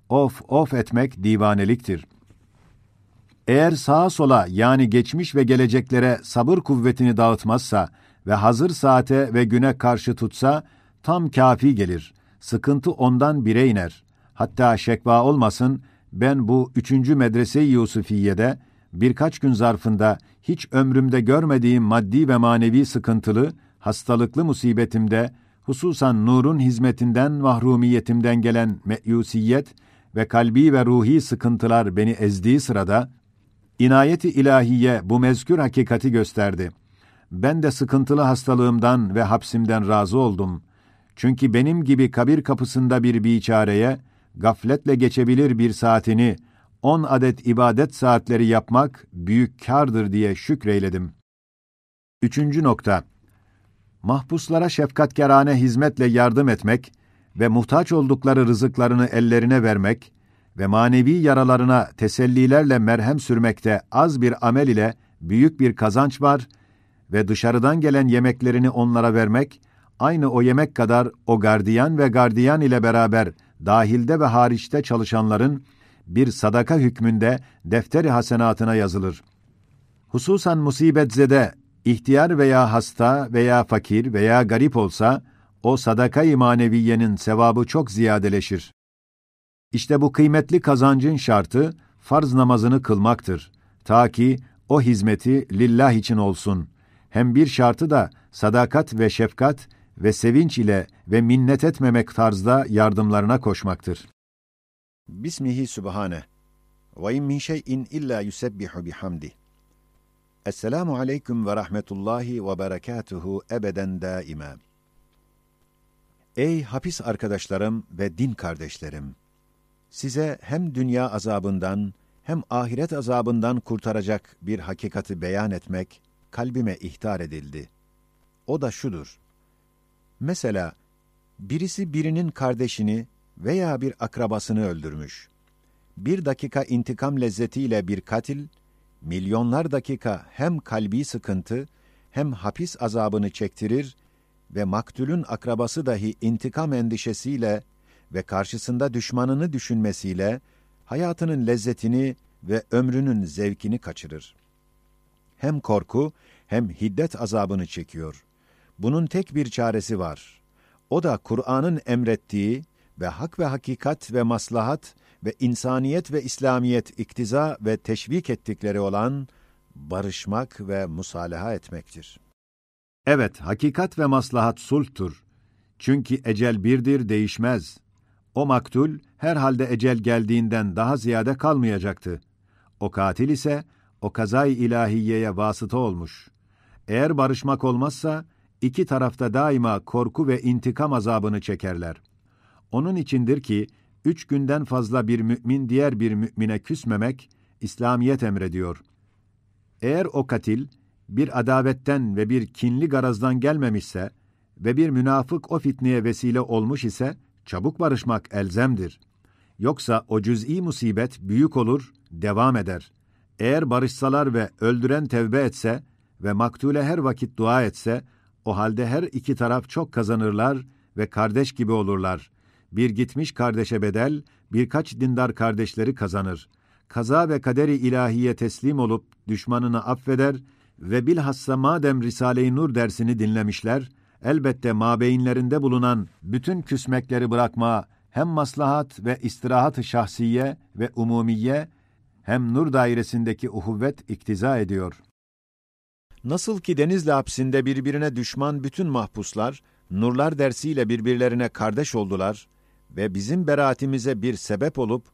of of etmek divaneliktir. Eğer sağa sola, yani geçmiş ve geleceklere sabır kuvvetini dağıtmazsa ve hazır saate ve güne karşı tutsa, tam kafi gelir. Sıkıntı ondan bire iner. Hatta şekva olmasın, ben bu üçüncü Medrese-i Yusufiye'de birkaç gün zarfında hiç ömrümde görmediğim maddi ve manevi sıkıntılı, hastalıklı musibetimde, hususan nurun hizmetinden mahrumiyetimden gelen meyusiyet ve kalbi ve ruhi sıkıntılar beni ezdiği sırada, inayet-i ilahiye bu mezkür hakikati gösterdi. Ben de sıkıntılı hastalığımdan ve hapsimden razı oldum. Çünkü benim gibi kabir kapısında bir biçareye gafletle geçebilir bir saatini on adet ibadet saatleri yapmak büyük kârdır diye şükreyledim. Üçüncü nokta. Mahpuslara şefkatkârane hizmetle yardım etmek ve muhtaç oldukları rızıklarını ellerine vermek ve manevi yaralarına tesellilerle merhem sürmekte az bir amel ile büyük bir kazanç var ve dışarıdan gelen yemeklerini onlara vermek, aynı o yemek kadar o gardiyan ve gardiyan ile beraber dahilde ve hariçte çalışanların bir sadaka hükmünde defteri hasenatına yazılır. Hususan musibetzede, ihtiyar veya hasta veya fakir veya garip olsa, o sadaka-i maneviyenin sevabı çok ziyadeleşir. İşte bu kıymetli kazancın şartı farz namazını kılmaktır. Ta ki o hizmeti lillah için olsun. Hem bir şartı da sadakat ve şefkat ve sevinç ile ve minnet etmemek tarzda yardımlarına koşmaktır. Bismihi subhane. Ve in min şey'in illa yusebbihu bihamdi. Esselamu aleyküm ve rahmetullahi ve berekatuhu ebeden daima. Ey hapis arkadaşlarım ve din kardeşlerim! Size hem dünya azabından hem ahiret azabından kurtaracak bir hakikati beyan etmek kalbime ihtar edildi. O da şudur. Mesela birisi birinin kardeşini veya bir akrabasını öldürmüş. Bir dakika intikam lezzetiyle bir katil, milyonlar dakika hem kalbi sıkıntı hem hapis azabını çektirir ve maktulün akrabası dahi intikam endişesiyle ve karşısında düşmanını düşünmesiyle hayatının lezzetini ve ömrünün zevkini kaçırır. Hem korku hem hiddet azabını çekiyor. Bunun tek bir çaresi var. O da Kur'an'ın emrettiği ve hak ve hakikat ve maslahat ve insaniyet ve İslamiyet iktiza ve teşvik ettikleri olan barışmak ve musalaha etmektir. Evet, hakikat ve maslahat sulhtur. Çünkü ecel birdir, değişmez. O maktul herhalde ecel geldiğinden daha ziyade kalmayacaktı. O katil ise o kazay-ı ilahiyeye vasıta olmuş. Eğer barışmak olmazsa iki tarafta daima korku ve intikam azabını çekerler. Onun içindir ki üç günden fazla bir mümin diğer bir mümine küsmemek İslamiyet emrediyor. Eğer o katil bir adavetten ve bir kinli garazdan gelmemişse ve bir münafık o fitneye vesile olmuş ise çabuk barışmak elzemdir. Yoksa o cüz'i musibet büyük olur, devam eder. Eğer barışsalar ve öldüren tevbe etse ve maktule her vakit dua etse, o halde her iki taraf çok kazanırlar ve kardeş gibi olurlar. Bir gitmiş kardeşe bedel, birkaç dindar kardeşleri kazanır. Kaza ve kader-i ilahiye teslim olup düşmanını affeder ve bilhassa madem Risale-i Nur dersini dinlemişler, elbette mabeyinlerinde bulunan bütün küsmekleri bırakma hem maslahat ve istirahat-ı şahsiye ve umumiye hem nur dairesindeki uhuvvet iktiza ediyor. Nasıl ki Denizli hapsinde birbirine düşman bütün mahpuslar, nurlar dersiyle birbirlerine kardeş oldular ve bizim beraatimize bir sebep olup,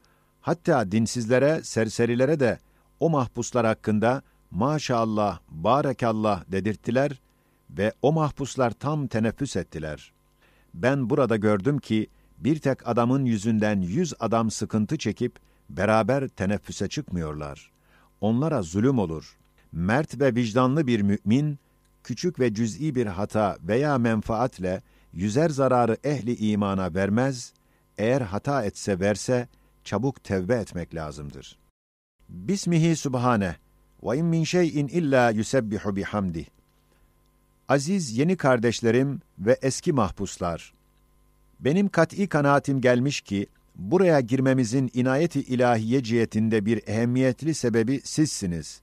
hatta dinsizlere, serserilere de o mahpuslar hakkında "Maşallah, barekallah" dedirttiler Ve o mahpuslar tam teneffüs ettiler. Ben burada gördüm ki, bir tek adamın yüzünden yüz adam sıkıntı çekip beraber teneffüse çıkmıyorlar. Onlara zulüm olur. Mert ve vicdanlı bir mümin, küçük ve cüz'i bir hata veya menfaatle yüzer zararı ehli imana vermez, eğer hata etse verse, çabuk tevbe etmek lazımdır. Bismihi subhane, ve in min şey'in illa yusebbihu bihamdi. Aziz yeni kardeşlerim ve eski mahpuslar! Benim kat'i kanaatim gelmiş ki, buraya girmemizin inayeti ilahiye cihetinde bir ehemmiyetli sebebi sizsiniz.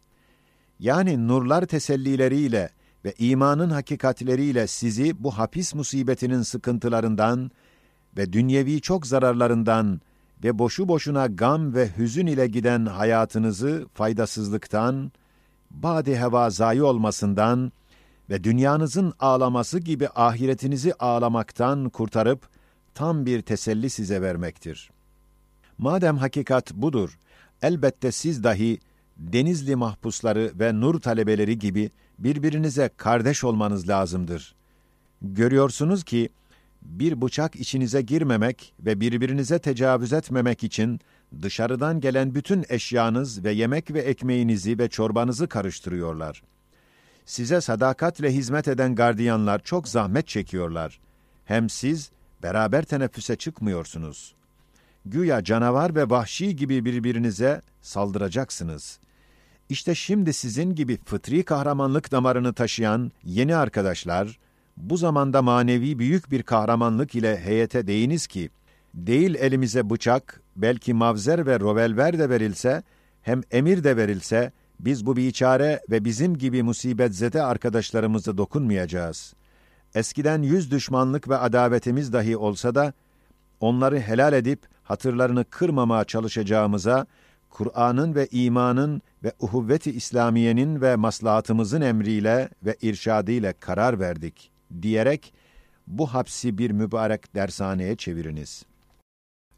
Yani nurlar tesellileriyle ve imanın hakikatleriyle sizi bu hapis musibetinin sıkıntılarından ve dünyevi çok zararlarından ve boşu boşuna gam ve hüzün ile giden hayatınızı faydasızlıktan, badi heva zayi olmasından ve dünyanızın ağlaması gibi ahiretinizi ağlamaktan kurtarıp tam bir teselli size vermektir. Madem hakikat budur, elbette siz dahi Denizli mahpusları ve Nur talebeleri gibi birbirinize kardeş olmanız lazımdır. Görüyorsunuz ki, bir bıçak içinize girmemek ve birbirinize tecavüz etmemek için dışarıdan gelen bütün eşyanız ve yemek ve ekmeğinizi ve çorbanızı karıştırıyorlar. Size sadakatle hizmet eden gardiyanlar çok zahmet çekiyorlar. Hem siz beraber teneffüse çıkmıyorsunuz. Güya canavar ve vahşi gibi birbirinize saldıracaksınız. İşte şimdi sizin gibi fıtri kahramanlık damarını taşıyan yeni arkadaşlar, bu zamanda manevi büyük bir kahramanlık ile heyete deyiniz ki, değil elimize bıçak, belki mavzer ve rovelver de verilse, hem emir de verilse, biz bu biçare ve bizim gibi musibetzede arkadaşlarımıza dokunmayacağız. Eskiden yüz düşmanlık ve adavetimiz dahi olsa da, onları helal edip hatırlarını kırmamaya çalışacağımıza, Kur'an'ın ve imanın ve uhuvvet-i İslamiye'nin ve maslahatımızın emriyle ve irşadıyla karar verdik, diyerek bu hapsi bir mübarek dershaneye çeviriniz.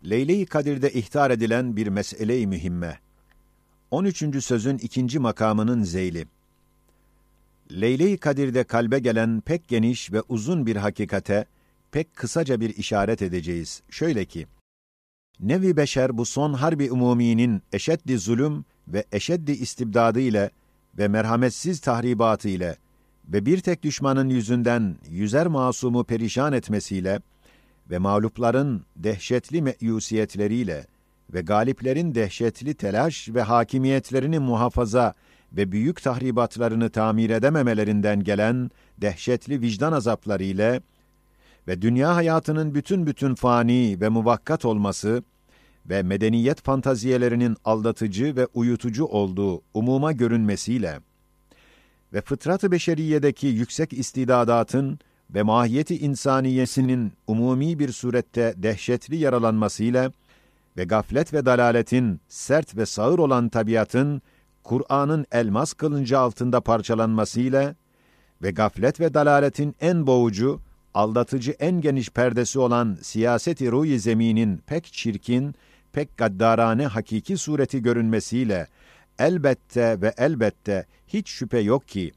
Leyle-i Kadir'de ihtar edilen bir mesele-i mühimme. On üçüncü sözün ikinci makamının zeyli. Leyle-i Kadir'de kalbe gelen pek geniş ve uzun bir hakikate pek kısaca bir işaret edeceğiz. Şöyle ki, nevi beşer bu son harbi umuminin eşeddi zulüm ve eşeddi istibdadı ile ve merhametsiz tahribatı ile ve bir tek düşmanın yüzünden yüzer masumu perişan etmesiyle ve mağlupların dehşetli meyusiyetleriyle ve galiplerin dehşetli telaş ve hakimiyetlerini muhafaza ve büyük tahribatlarını tamir edememelerinden gelen dehşetli vicdan azapları ile ve dünya hayatının bütün bütün fani ve muvakkat olması ve medeniyet fantaziyelerinin aldatıcı ve uyutucu olduğu umuma görünmesiyle ve fıtrat-ı beşeriyedeki yüksek istidadatın ve mahiyeti insaniyesinin umumi bir surette dehşetli yaralanmasıyla ve gaflet ve dalaletin sert ve sağır olan tabiatın Kur'an'ın elmas kılıncı altında parçalanmasıyla ve gaflet ve dalaletin en boğucu, aldatıcı en geniş perdesi olan siyaseti ruh-i zeminin pek çirkin, pek gaddarane hakiki sureti görünmesiyle elbette ve elbette hiç şüphe yok ki,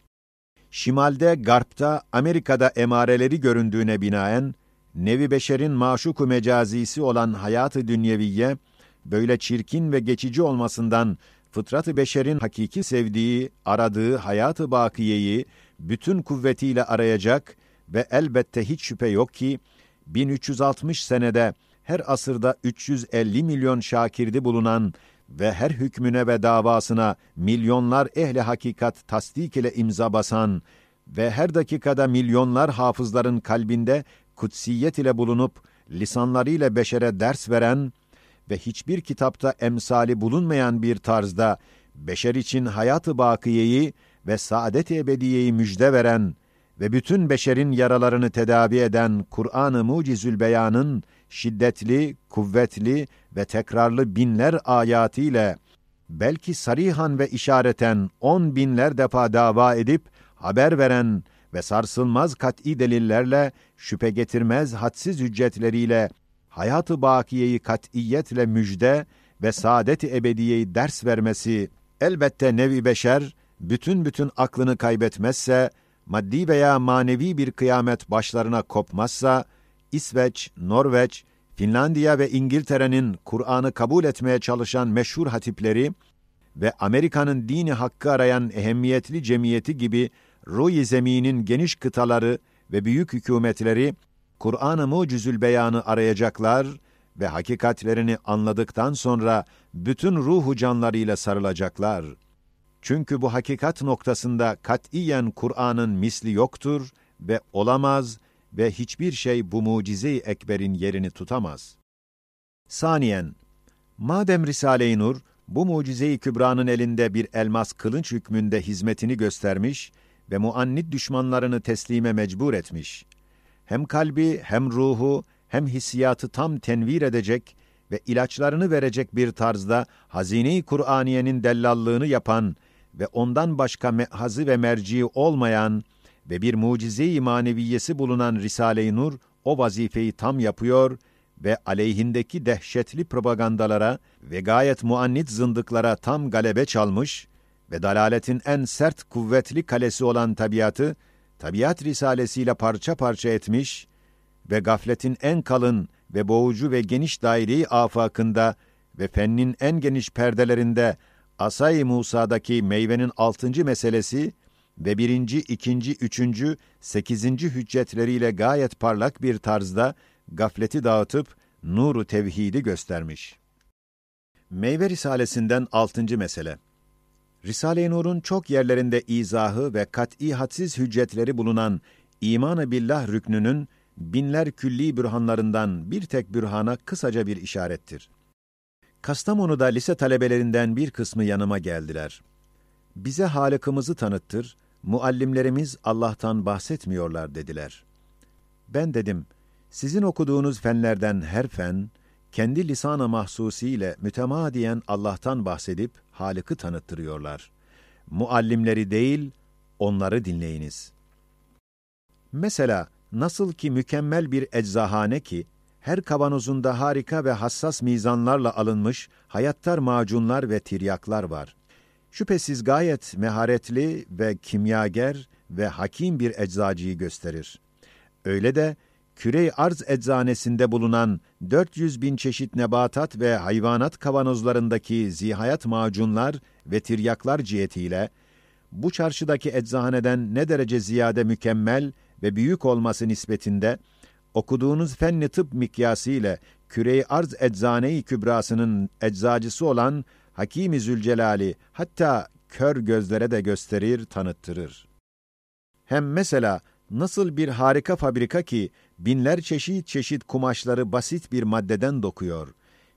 şimalde, garpta, Amerika'da emareleri göründüğüne binaen, nevi beşerin maşuku mecazisi olan hayat-ı dünyeviye, böyle çirkin ve geçici olmasından fıtrat-ı beşerin hakiki sevdiği, aradığı hayat-ı bakiyeyi bütün kuvvetiyle arayacak ve elbette hiç şüphe yok ki, bin üç yüz altmış senede her asırda üç yüz elli milyon şakirdi bulunan ve her hükmüne ve davasına milyonlar ehli hakikat tasdik ile imza basan ve her dakikada milyonlar hafızların kalbinde kutsiyet ile bulunup lisanlarıyla beşere ders veren ve hiçbir kitapta emsali bulunmayan bir tarzda beşer için hayat-ı bakiyeyi ve saadet-i ebediyeyi müjde veren ve bütün beşerin yaralarını tedavi eden Kur'an-ı Mucizül Beyan'ın şiddetli, kuvvetli ve tekrarlı binler ayatı ile belki sarihan ve işareten on binler defa dava edip haber veren ve sarsılmaz kat'i delillerle, şüphe getirmez hadsiz hüccetleriyle hayat-ı bakiyeyi kat'iyetle müjde ve saadet-i ebediyeyi ders vermesi, elbette nevi beşer bütün bütün aklını kaybetmezse, maddi veya manevi bir kıyamet başlarına kopmazsa, İsveç, Norveç, Finlandiya ve İngiltere'nin Kur'an'ı kabul etmeye çalışan meşhur hatipleri ve Amerika'nın dini hakkı arayan ehemmiyetli cemiyeti gibi ruh-i zeminin geniş kıtaları ve büyük hükümetleri Kur'an-ı Mucizül Beyan'ı arayacaklar ve hakikatlerini anladıktan sonra bütün ruhu canlarıyla sarılacaklar. Çünkü bu hakikat noktasında katiyen Kur'an'ın misli yoktur ve olamaz ve hiçbir şey bu mucize-i ekberin yerini tutamaz. Saniyen, madem Risale-i Nur bu mucize-i kübranın elinde bir elmas kılınç hükmünde hizmetini göstermiş ve muannit düşmanlarını teslime mecbur etmiş, hem kalbi, hem ruhu, hem hissiyatı tam tenvir edecek ve ilaçlarını verecek bir tarzda hazine-i Kur'aniyenin dellallığını yapan ve ondan başka mehazi ve mercii olmayan ve bir mucize-i maneviyesi bulunan Risale-i Nur o vazifeyi tam yapıyor ve aleyhindeki dehşetli propagandalara ve gayet muannit zındıklara tam galebe çalmış ve dalaletin en sert kuvvetli kalesi olan tabiatı, tabiat risalesiyle parça parça etmiş ve gafletin en kalın ve boğucu ve geniş daire-i afakında ve fennin en geniş perdelerinde Asay-ı Musa'daki meyvenin altıncı meselesi ve birinci, ikinci, üçüncü, sekizinci hüccetleriyle gayet parlak bir tarzda gafleti dağıtıp nuru tevhidi göstermiş. Meyve Risalesinden altıncı mesele. Risale-i Nur'un çok yerlerinde izahı ve kat'i hadsiz hüccetleri bulunan iman-ı billah rüknünün binler külli bürhanlarından bir tek bürhana kısaca bir işarettir. Kastamonu'da lise talebelerinden bir kısmı yanıma geldiler. "Bize Halık'ımızı tanıttır, muallimlerimiz Allah'tan bahsetmiyorlar," dediler. Ben dedim, "Sizin okuduğunuz fenlerden her fen, kendi lisan-ı mahsusi ile mütemadiyen Allah'tan bahsedip Halık'ı tanıttırıyorlar. Muallimleri değil, onları dinleyiniz." Mesela, nasıl ki mükemmel bir eczahane ki, her kavanozunda harika ve hassas mizanlarla alınmış hayattar macunlar ve tiryaklar var. Şüphesiz gayet meharetli ve kimyager ve hakim bir eczacıyı gösterir. Öyle de küre-i arz eczanesinde bulunan dört yüz bin çeşit nebatat ve hayvanat kavanozlarındaki zihayat macunlar ve tiryaklar cihetiyle bu çarşıdaki eczahaneden ne derece ziyade mükemmel ve büyük olması nispetinde okuduğunuz fenni tıp mikyası ile küre-i arz eczane-i kübrasının eczacısı olan Hakim-i Zülcelal'i hatta kör gözlere de gösterir, tanıttırır. Hem mesela nasıl bir harika fabrika ki binler çeşit çeşit kumaşları basit bir maddeden dokuyor.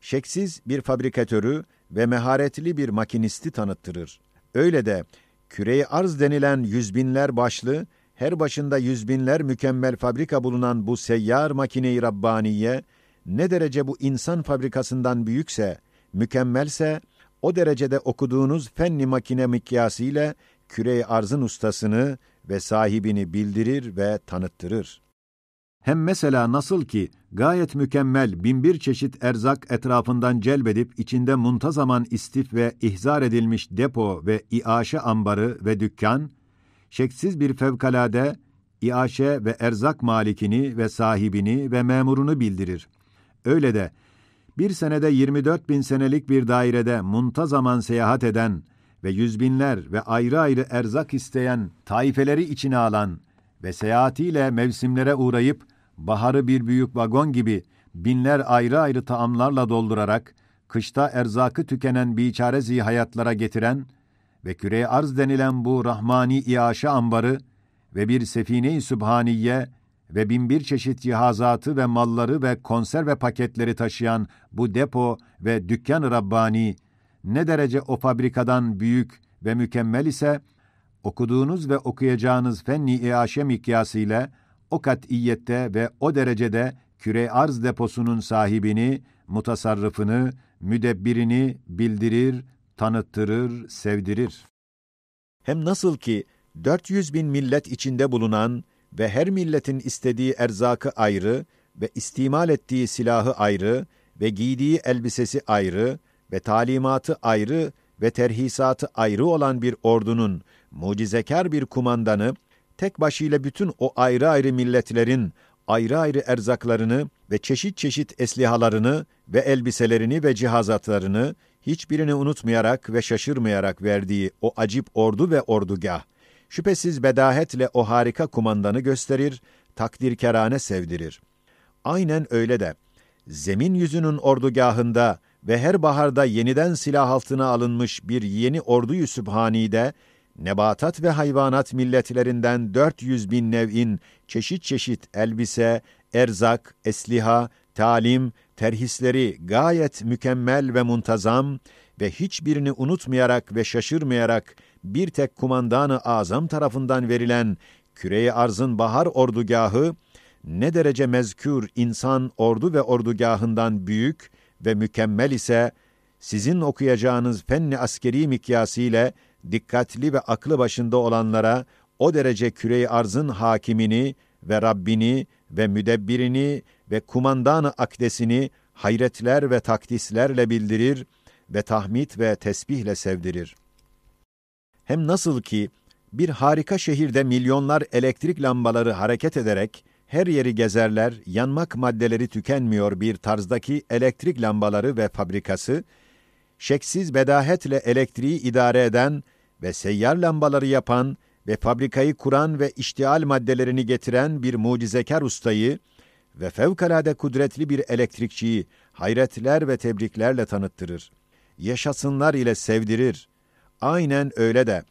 Şeksiz bir fabrikatörü ve meharetli bir makinisti tanıttırır. Öyle de küre-i arz denilen yüz binler başlı, her başında yüz binler mükemmel fabrika bulunan bu seyyar makine-i Rabbaniye ne derece bu insan fabrikasından büyükse, mükemmelse, o derecede okuduğunuz fenni makine mikyası ile küre-i arzın ustasını ve sahibini bildirir ve tanıttırır. Hem mesela nasıl ki gayet mükemmel bin bir çeşit erzak etrafından celbedip içinde muntazaman istif ve ihzar edilmiş depo ve iaşe ambarı ve dükkan, şeksiz bir fevkalade iaşe ve erzak malikini ve sahibini ve memurunu bildirir. Öyle de bir senede yirmi dört bin senelik bir dairede muntazaman seyahat eden ve yüz binler ve ayrı ayrı erzak isteyen taifeleri içine alan ve seyahatiyle mevsimlere uğrayıp baharı bir büyük vagon gibi binler ayrı ayrı taamlarla doldurarak kışta erzakı tükenen biçare zihayatlara getiren ve küre-i arz denilen bu rahmani iaşe ambarı ve bir sefine-i sübhaniye ve bin bir çeşit cihazatı ve malları ve konserve paketleri taşıyan bu depo ve dükkan-ı Rabbani ne derece o fabrikadan büyük ve mükemmel ise, okuduğunuz ve okuyacağınız fenni iaşe mikyası ile o kat'iyette ve o derecede küre-i arz deposunun sahibini, mutasarrıfını, müdebbirini bildirir, tanıttırır, sevdirir. Hem nasıl ki dört yüz bin millet içinde bulunan ve her milletin istediği erzakı ayrı ve istimal ettiği silahı ayrı ve giydiği elbisesi ayrı ve talimatı ayrı ve terhisatı ayrı olan bir ordunun mucizekâr bir kumandanı tek başıyla bütün o ayrı ayrı milletlerin ayrı ayrı erzaklarını ve çeşit çeşit eslihalarını ve elbiselerini ve cihazatlarını, hiçbirini unutmayarak ve şaşırmayarak verdiği o acip ordu ve ordugah, şüphesiz bedahetle o harika kumandanı gösterir, takdirkerane sevdirir. Aynen öyle de, zemin yüzünün ordugahında ve her baharda yeniden silah altına alınmış bir yeni ordu-yu sübhanide, nebatat ve hayvanat milletlerinden dört yüz bin nev'in çeşit çeşit elbise, erzak, esliha, talim, terhisleri gayet mükemmel ve muntazam ve hiçbirini unutmayarak ve şaşırmayarak bir tek kumandanı azam tarafından verilen küre-i arzın bahar ordugahı, ne derece mezkür insan ordu ve ordugahından büyük ve mükemmel ise, sizin okuyacağınız fenni askeri mikyası ile dikkatli ve aklı başında olanlara o derece küre-i arzın hakimini ve Rabbini ve müdebbirini ve kumandanı akdesini hayretler ve takdislerle bildirir ve tahmid ve tesbihle sevdirir. Hem nasıl ki bir harika şehirde milyonlar elektrik lambaları hareket ederek her yeri gezerler, yanmak maddeleri tükenmiyor bir tarzdaki elektrik lambaları ve fabrikası, şeksiz bedahetle elektriği idare eden ve seyyar lambaları yapan ve fabrikayı kuran ve iştial maddelerini getiren bir mucizekâr ustayı ve fevkalade kudretli bir elektrikçiyi hayretler ve tebriklerle tanıttırır. Yaşasınlar ile sevdirir. Aynen öyle de,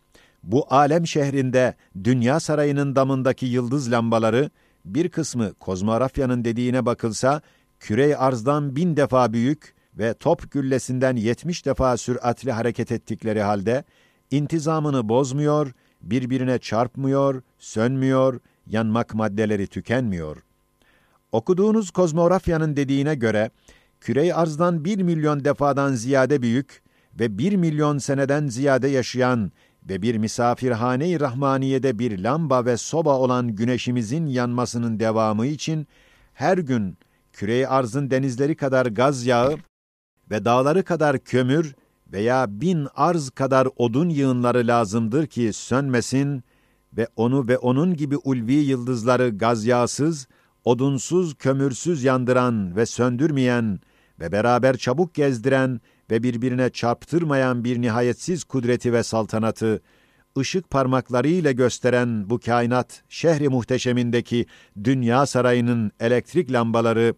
bu alem şehrinde dünya sarayının damındaki yıldız lambaları, bir kısmı kozmografyanın dediğine bakılsa, küre-i arzdan bin defa büyük ve top güllesinden yetmiş defa süratli hareket ettikleri halde, intizamını bozmuyor, birbirine çarpmıyor, sönmüyor, yanmak maddeleri tükenmiyor. Okuduğunuz kozmografyanın dediğine göre, küre-i arzdan bir milyon defadan ziyade büyük ve bir milyon seneden ziyade yaşayan ve bir misafirhane-i rahmaniyede bir lamba ve soba olan güneşimizin yanmasının devamı için her gün küre-i arzın denizleri kadar gaz yağı ve dağları kadar kömür veya bin arz kadar odun yığınları lazımdır ki sönmesin ve onu ve onun gibi ulvi yıldızları gaz yağsız, odunsuz, kömürsüz yandıran ve söndürmeyen ve beraber çabuk gezdiren ve birbirine çarptırmayan bir nihayetsiz kudreti ve saltanatı, ışık parmakları ile gösteren bu kainat şehri muhteşemindeki dünya sarayının elektrik lambaları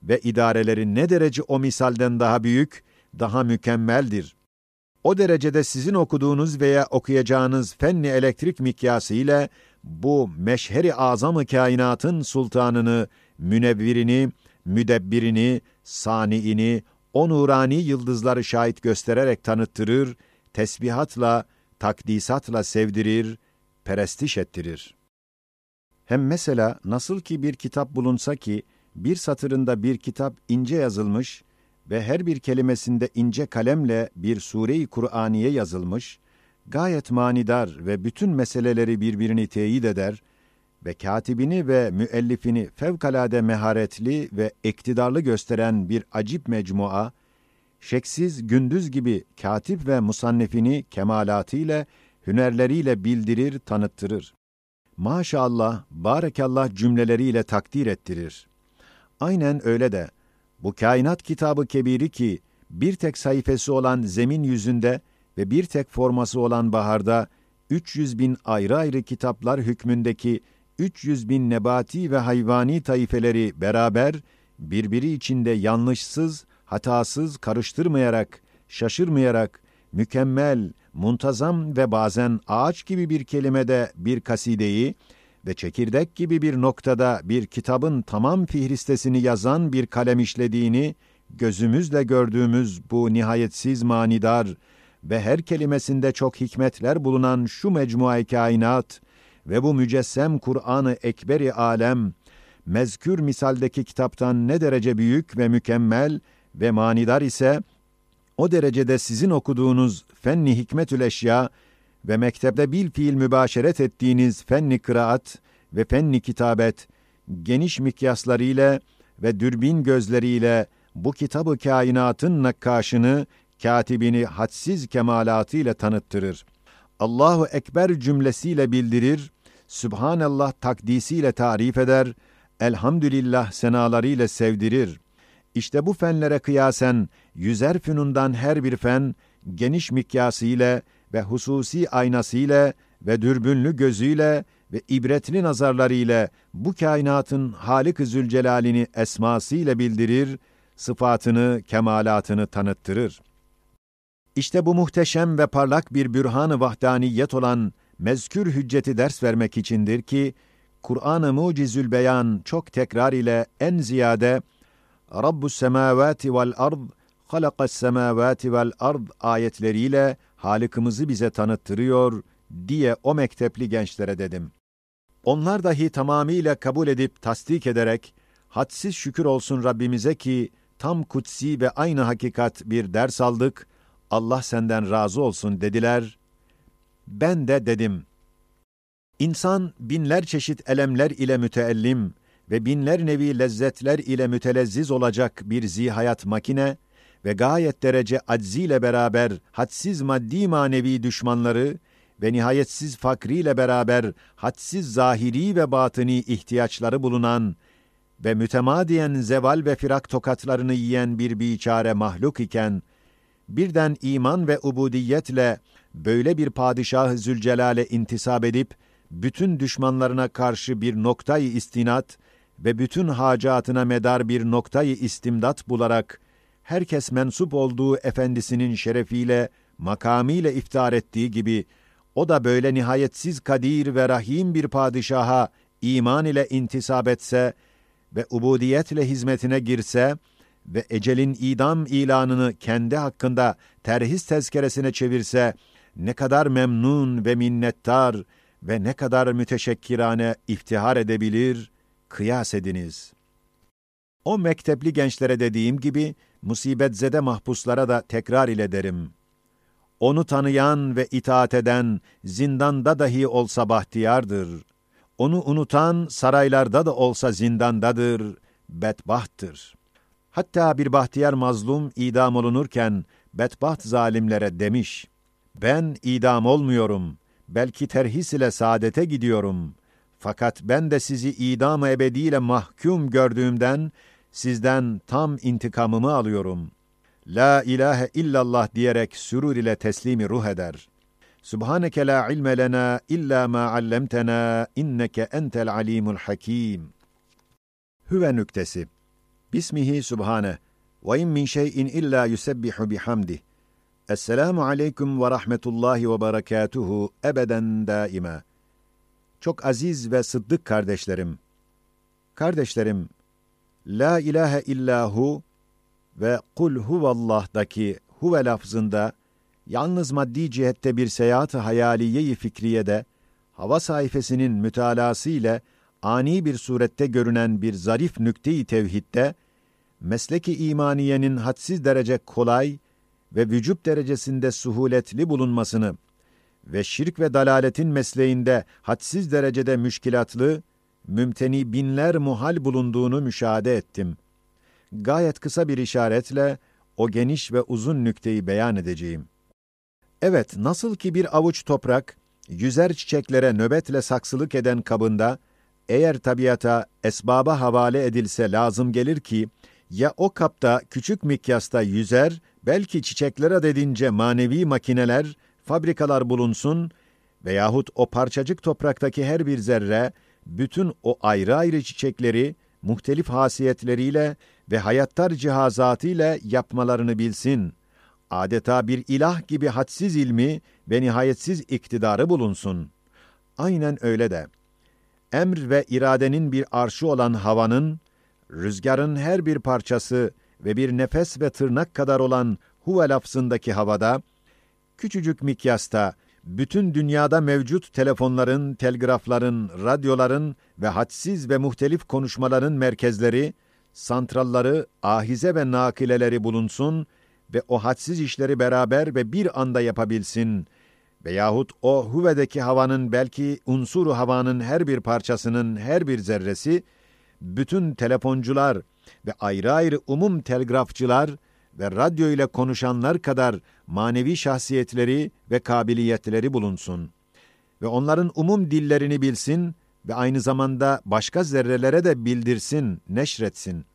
ve idareleri ne derece o misalden daha büyük, daha mükemmeldir. O derecede sizin okuduğunuz veya okuyacağınız fenni elektrik mikyası ile bu meşheri azamı kainatın sultanını, münevvirini, müdebbirini, saniini, o nurani yıldızları şahit göstererek tanıttırır, tesbihatla, takdisatla sevdirir, perestiş ettirir. Hem mesela nasıl ki bir kitap bulunsa ki, bir satırında bir kitap ince yazılmış ve her bir kelimesinde ince kalemle bir sure-i Kur'aniye yazılmış, gayet manidar ve bütün meseleleri birbirini teyit eder ve katibini ve müellifini fevkalade meharetli ve iktidarlı gösteren bir acip mecmua, şeksiz gündüz gibi katip ve musannifini kemalatıyla, hünerleriyle bildirir, tanıttırır. Maşallah, barekallah cümleleriyle takdir ettirir. Aynen öyle de, bu kainat kitabı kebiri ki, bir tek sayfası olan zemin yüzünde ve bir tek forması olan baharda üç yüz bin ayrı ayrı kitaplar hükmündeki üç yüz bin nebati ve hayvani taifeleri beraber birbiri içinde yanlışsız, hatasız, karıştırmayarak, şaşırmayarak, mükemmel, muntazam ve bazen ağaç gibi bir kelimede bir kasideyi ve çekirdek gibi bir noktada bir kitabın tamam fihristesini yazan bir kalem işlediğini gözümüzle gördüğümüz bu nihayetsiz manidar ve her kelimesinde çok hikmetler bulunan şu mecmua-i kainat ve bu mücessem Kur'an-ı Ekber-i alem, mezkür misaldeki kitaptan ne derece büyük ve mükemmel ve manidar ise, o derecede sizin okuduğunuz fenni hikmetül eşya ve mektepte bilfiil mübaşeret ettiğiniz fenni kıraat ve fenni kitabet, geniş mikyaslarıyla ve dürbün gözleriyle bu kitabı kainatın nakkaşını, katibini hadsiz kemalatıyla tanıttırır. Allahu Ekber cümlesiyle bildirir, Sübhanallah takdisi ile tarif eder, Elhamdülillah senaları ile sevdirir. İşte bu fenlere kıyasen yüzer fünundan her bir fen geniş mikyası ile ve hususi aynası ile ve dürbünlü gözü ile ve ibretli nazarları ile bu kainatın Halık-ı Zülcelalini esması ile bildirir, sıfatını, kemalatını tanıttırır. İşte bu muhteşem ve parlak bir bürhan-ı vahdaniyet olan mezkür hücceti ders vermek içindir ki, Kur'an-ı Mucizül Beyan çok tekrar ile en ziyade "Rabbus semavati vel ard, halakas semavati vel ard" ayetleriyle Halık'ımızı bize tanıttırıyor diye o mektepli gençlere dedim. Onlar dahi tamamıyla kabul edip tasdik ederek, "Hadsiz şükür olsun Rabbimize ki tam kutsi ve aynı hakikat bir ders aldık, Allah senden razı olsun." dediler. Ben de dedim, İnsan binler çeşit elemler ile müteellim ve binler nevi lezzetler ile mütelezziz olacak bir zihayat makine ve gayet derece acziyle beraber hadsiz maddi manevi düşmanları ve nihayetsiz fakriyle beraber hadsiz zahiri ve batıni ihtiyaçları bulunan ve mütemadiyen zeval ve firak tokatlarını yiyen bir biçare mahluk iken, birden iman ve ubudiyetle böyle bir padişah-ı Zülcelal'e intisap edip, bütün düşmanlarına karşı bir noktayı istinat ve bütün hacatına medar bir noktayı istimdat bularak, herkes mensup olduğu efendisinin şerefiyle, makamıyla iftar ettiği gibi, o da böyle nihayetsiz kadir ve rahim bir padişaha iman ile intisap etse ve ubudiyetle hizmetine girse ve ecelin idam ilanını kendi hakkında terhis tezkeresine çevirse, ne kadar memnun ve minnettar ve ne kadar müteşekkirane iftihar edebilir, kıyas ediniz. O mektepli gençlere dediğim gibi, musibetzede mahpuslara da tekrar ile derim. Onu tanıyan ve itaat eden zindanda dahi olsa bahtiyardır. Onu unutan saraylarda da olsa zindandadır, bedbahttır. Hatta bir bahtiyar mazlum idam olunurken bedbaht zalimlere demiş: "Ben idam olmuyorum, belki terhis ile saadete gidiyorum. Fakat ben de sizi idam-ı ebediyle mahkum gördüğümden sizden tam intikamımı alıyorum." "La ilahe illallah" diyerek sürur ile teslimi ruh eder. "Subhaneke la ilme lena illa ma allemtena inneke entel alimul hakim." Hüve nüktesi. Bismihi subhane. Ve in min şey'in illa yusebbihu bihamdi. Esselamu aleyküm ve rahmetullahi ve berekatuhu ebeden daima. Çok aziz ve sıddık kardeşlerim. Kardeşlerim, "La ilahe illa hu" ve "Kul huvallah'daki" huve lafzında yalnız maddi cihette bir seyahat-ı hayaliye-i fikriyede, hava saifesinin mütalası ile ani bir surette görünen bir zarif nükte-i tevhidde, meslek-i imaniyenin hadsiz derece kolay ve vücub derecesinde suhuletli bulunmasını ve şirk ve dalaletin mesleğinde hadsiz derecede müşkilatlı, mümteni binler muhal bulunduğunu müşahede ettim. Gayet kısa bir işaretle o geniş ve uzun nükteyi beyan edeceğim. Evet, nasıl ki bir avuç toprak yüzer çiçeklere nöbetle saksılık eden kabında, eğer tabiata, esbaba havale edilse lazım gelir ki, ya o kapta küçük mikyasta yüzer, belki çiçekler adedince manevi makineler, fabrikalar bulunsun veyahut o parçacık topraktaki her bir zerre, bütün o ayrı ayrı çiçekleri, muhtelif hasiyetleriyle ve hayattar cihazatıyla yapmalarını bilsin. Adeta bir ilah gibi hadsiz ilmi ve nihayetsiz iktidarı bulunsun. Aynen öyle de, emr ve iradenin bir arşı olan havanın, rüzgarın her bir parçası ve bir nefes ve tırnak kadar olan huve lafzındaki havada, küçücük mikyasta, bütün dünyada mevcut telefonların, telgrafların, radyoların ve hadsiz ve muhtelif konuşmaların merkezleri, santralları, ahize ve nakileleri bulunsun ve o hadsiz işleri beraber ve bir anda yapabilsin. Veyahut o huvedeki havanın belki unsuru havanın her bir parçasının her bir zerresi, bütün telefoncular ve ayrı ayrı umum telgrafçılar ve radyo ile konuşanlar kadar manevi şahsiyetleri ve kabiliyetleri bulunsun. ve onların umum dillerini bilsin ve aynı zamanda başka zerrelere de bildirsin, neşretsin.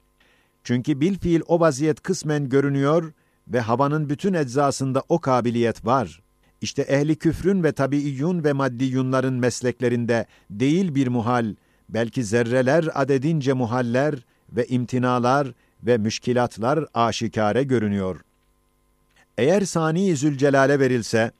Çünkü bilfiil o vaziyet kısmen görünüyor ve havanın bütün eczasında o kabiliyet var. İşte ehli küfrün ve tabiiyyun ve maddiyyunların mesleklerinde değil bir muhal, belki zerreler adedince muhaller ve imtinalar ve müşkilatlar aşikare görünüyor. Eğer Sani Zülcelal'e verilse,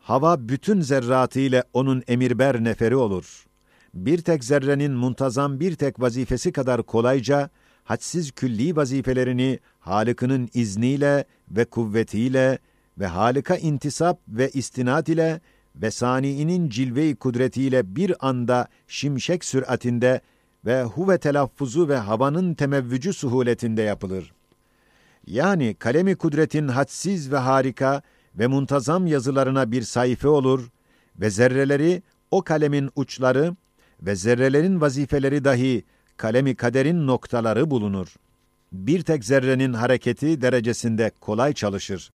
hava bütün zerratı ile onun emirber neferi olur. Bir tek zerrenin muntazam bir tek vazifesi kadar kolayca, hadsiz külli vazifelerini Halık'ının izniyle ve kuvvetiyle ve Halık'a intisap ve istinad ile ve Sani'nin cilve-i kudretiyle bir anda şimşek süratinde ve huve telaffuzu ve havanın temevvücü suhuletinde yapılır. Yani kalemi kudretin hadsiz ve harika ve muntazam yazılarına bir sayfa olur ve zerreleri o kalemin uçları ve zerrelerin vazifeleri dahi kalemi kaderin noktaları bulunur. Bir tek zerrenin hareketi derecesinde kolay çalışır.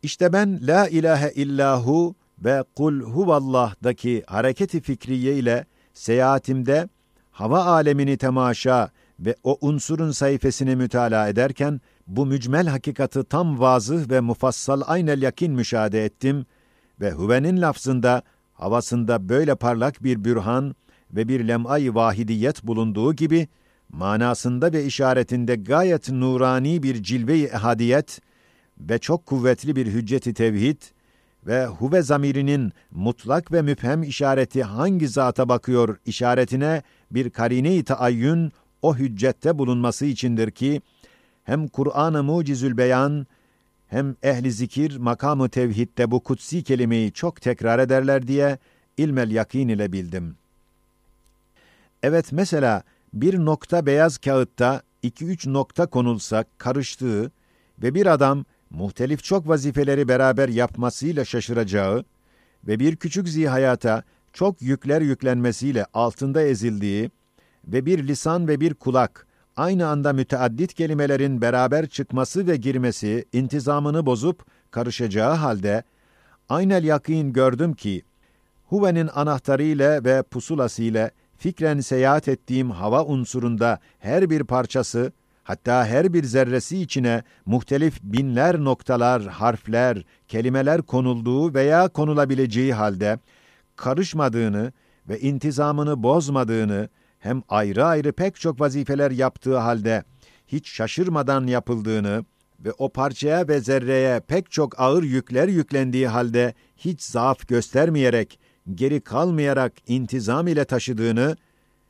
İşte ben La ilahe illahu ve Kul huvallah'daki hareketi fikriye ile seyahatimde hava alemini temaşa ve o unsurun sayfesini mütalaa ederken bu mücmel hakikati tam vazıh ve mufassal aynel yakin müşahede ettim ve huvenin lafzında, havasında böyle parlak bir bürhan ve bir lem'ay vahidiyet bulunduğu gibi, manasında ve işaretinde gayet nurani bir cilve-i ehadiyet ve çok kuvvetli bir hücceti tevhid ve huve zamirinin mutlak ve müphem işareti hangi zata bakıyor işaretine bir karine-i taayyün o hüccette bulunması içindir ki, hem Kur'an-ı Mucizül Beyan hem ehli zikir makamı tevhidde bu kutsi kelimeyi çok tekrar ederler diye ilmel yakin ile bildim. Evet, mesela bir nokta beyaz kâğıtta iki üç nokta konulsa karıştığı ve bir adam muhtelif çok vazifeleri beraber yapmasıyla şaşıracağı ve bir küçük zihayata çok yükler yüklenmesiyle altında ezildiği ve bir lisan ve bir kulak aynı anda müteaddit kelimelerin beraber çıkması ve girmesi intizamını bozup karışacağı halde, aynel yakin gördüm ki, Huve'nin anahtarı ile ve pusulası ile fikren seyahat ettiğim hava unsurunda her bir parçası, hatta her bir zerresi içine muhtelif binler noktalar, harfler, kelimeler konulduğu veya konulabileceği halde, karışmadığını ve intizamını bozmadığını, hem ayrı ayrı pek çok vazifeler yaptığı halde hiç şaşırmadan yapıldığını ve o parçaya ve zerreye pek çok ağır yükler yüklendiği halde hiç zaaf göstermeyerek, geri kalmayarak intizam ile taşıdığını,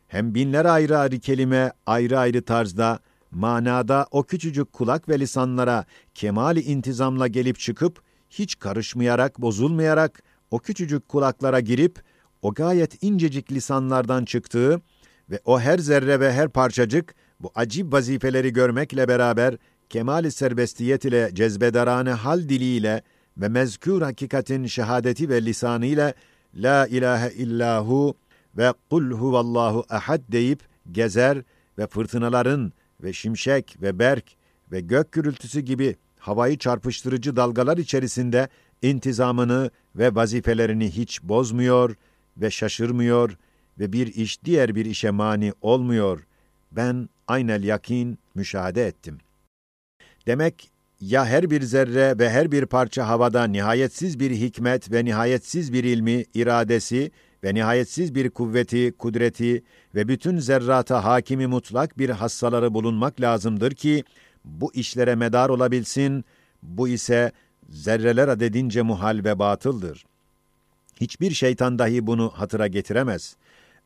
hem binler ayrı ayrı kelime ayrı ayrı tarzda, manada o küçücük kulak ve lisanlara kemali intizamla gelip çıkıp, hiç karışmayarak, bozulmayarak, o küçücük kulaklara girip, o gayet incecik lisanlardan çıktığı ve o her zerre ve her parçacık bu acib vazifeleri görmekle beraber kemali serbestiyet ile cezbedarane hal diliyle ve mezkür hakikatin şehadeti ve lisanı ile La ilahe illahu ve Kul huvallahu ehad deyip gezer ve fırtınaların ve şimşek ve berk ve gök gürültüsü gibi havayı çarpıştırıcı dalgalar içerisinde intizamını ve vazifelerini hiç bozmuyor ve şaşırmıyor ve bir iş diğer bir işe mani olmuyor. Ben aynel yakin müşahede ettim. Demek, ya her bir zerre ve her bir parça havada nihayetsiz bir hikmet ve nihayetsiz bir ilmi, iradesi ve nihayetsiz bir kuvveti, kudreti ve bütün zerrata hakimi mutlak bir hassaları bulunmak lazımdır ki, bu işlere medar olabilsin, bu ise zerreler adedince muhal ve batıldır. Hiçbir şeytan dahi bunu hatıra getiremez.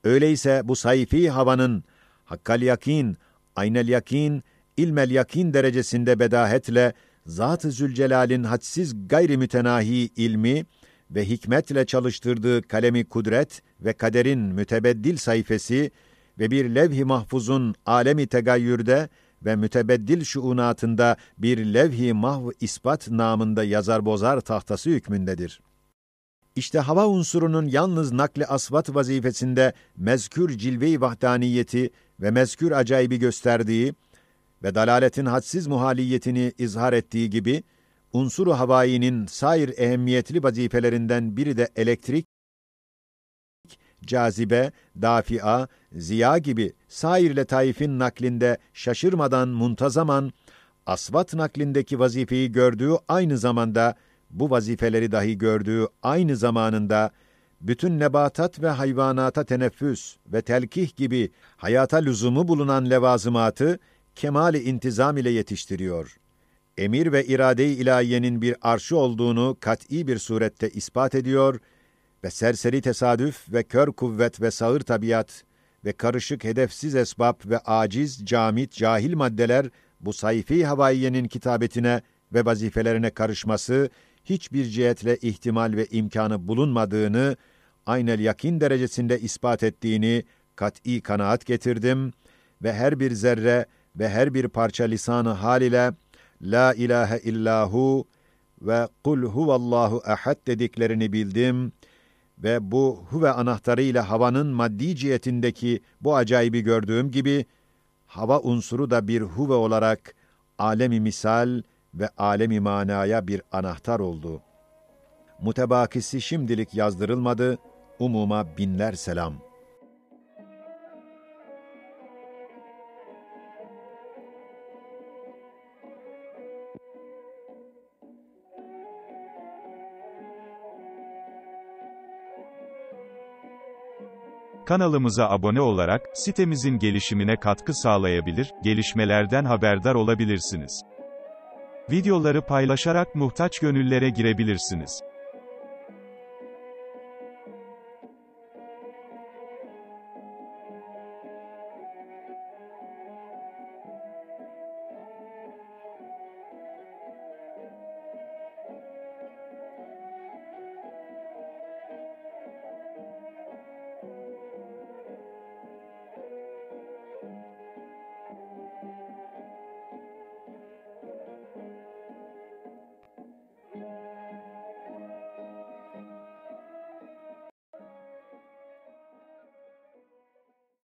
Öyleyse bu sayfi havanın hakkal yakin, aynel yakin, ilmel yakin derecesinde bedahetle Zat-ı Zülcelal'in hadsiz gayri mütenahi ilmi ve hikmetle çalıştırdığı kalemi kudret ve kaderin mütebeddil sayfesi ve bir levh-i mahfuzun alemi tegayyürde ve mütebeddil şuunatında bir levh-i mahv ispat namında yazar bozar tahtası hükmündedir. İşte hava unsurunun yalnız nakli asvat vazifesinde mezkür cilve-i vahdaniyeti ve mezkür acaibi gösterdiği ve dalaletin hadsiz muhaliyetini izhar ettiği gibi, unsuru havayinin sair ehemmiyetli vazifelerinden biri de elektrik, Cazibe, dafia, ziya gibi sair letaifin naklinde şaşırmadan muntazaman, asvat naklindeki vazifeyi gördüğü aynı zamanda, bu vazifeleri dahi gördüğü aynı zamanında, bütün nebatat ve hayvanata teneffüs ve telkih gibi hayata lüzumu bulunan levazımatı kemal-i intizam ile yetiştiriyor. Emir ve irade-i ilahiyenin bir arşı olduğunu kat'i bir surette ispat ediyor ve serseri tesadüf ve kör kuvvet ve sağır tabiat ve karışık hedefsiz esbap ve aciz, camit, cahil maddeler bu sayfi havaiyenin kitabetine ve vazifelerine karışması hiçbir cihetle ihtimal ve imkanı bulunmadığını aynel yakin derecesinde ispat ettiğini kat'i kanaat getirdim ve her bir zerre ve her bir parça lisanı hal ile "La ilahe illahu" ve "Kul huvallahu ehad" dediklerini bildim ve bu huve anahtarı ile havanın maddi cihetindeki bu acayibi gördüğüm gibi, hava unsuru da bir huve olarak alemi misal ve alemi manaya bir anahtar oldu. Mutebakisi şimdilik yazdırılmadı, umuma binler selam. Kanalımıza abone olarak sitemizin gelişimine katkı sağlayabilir, gelişmelerden haberdar olabilirsiniz. Videoları paylaşarak muhtaç gönüllere girebilirsiniz.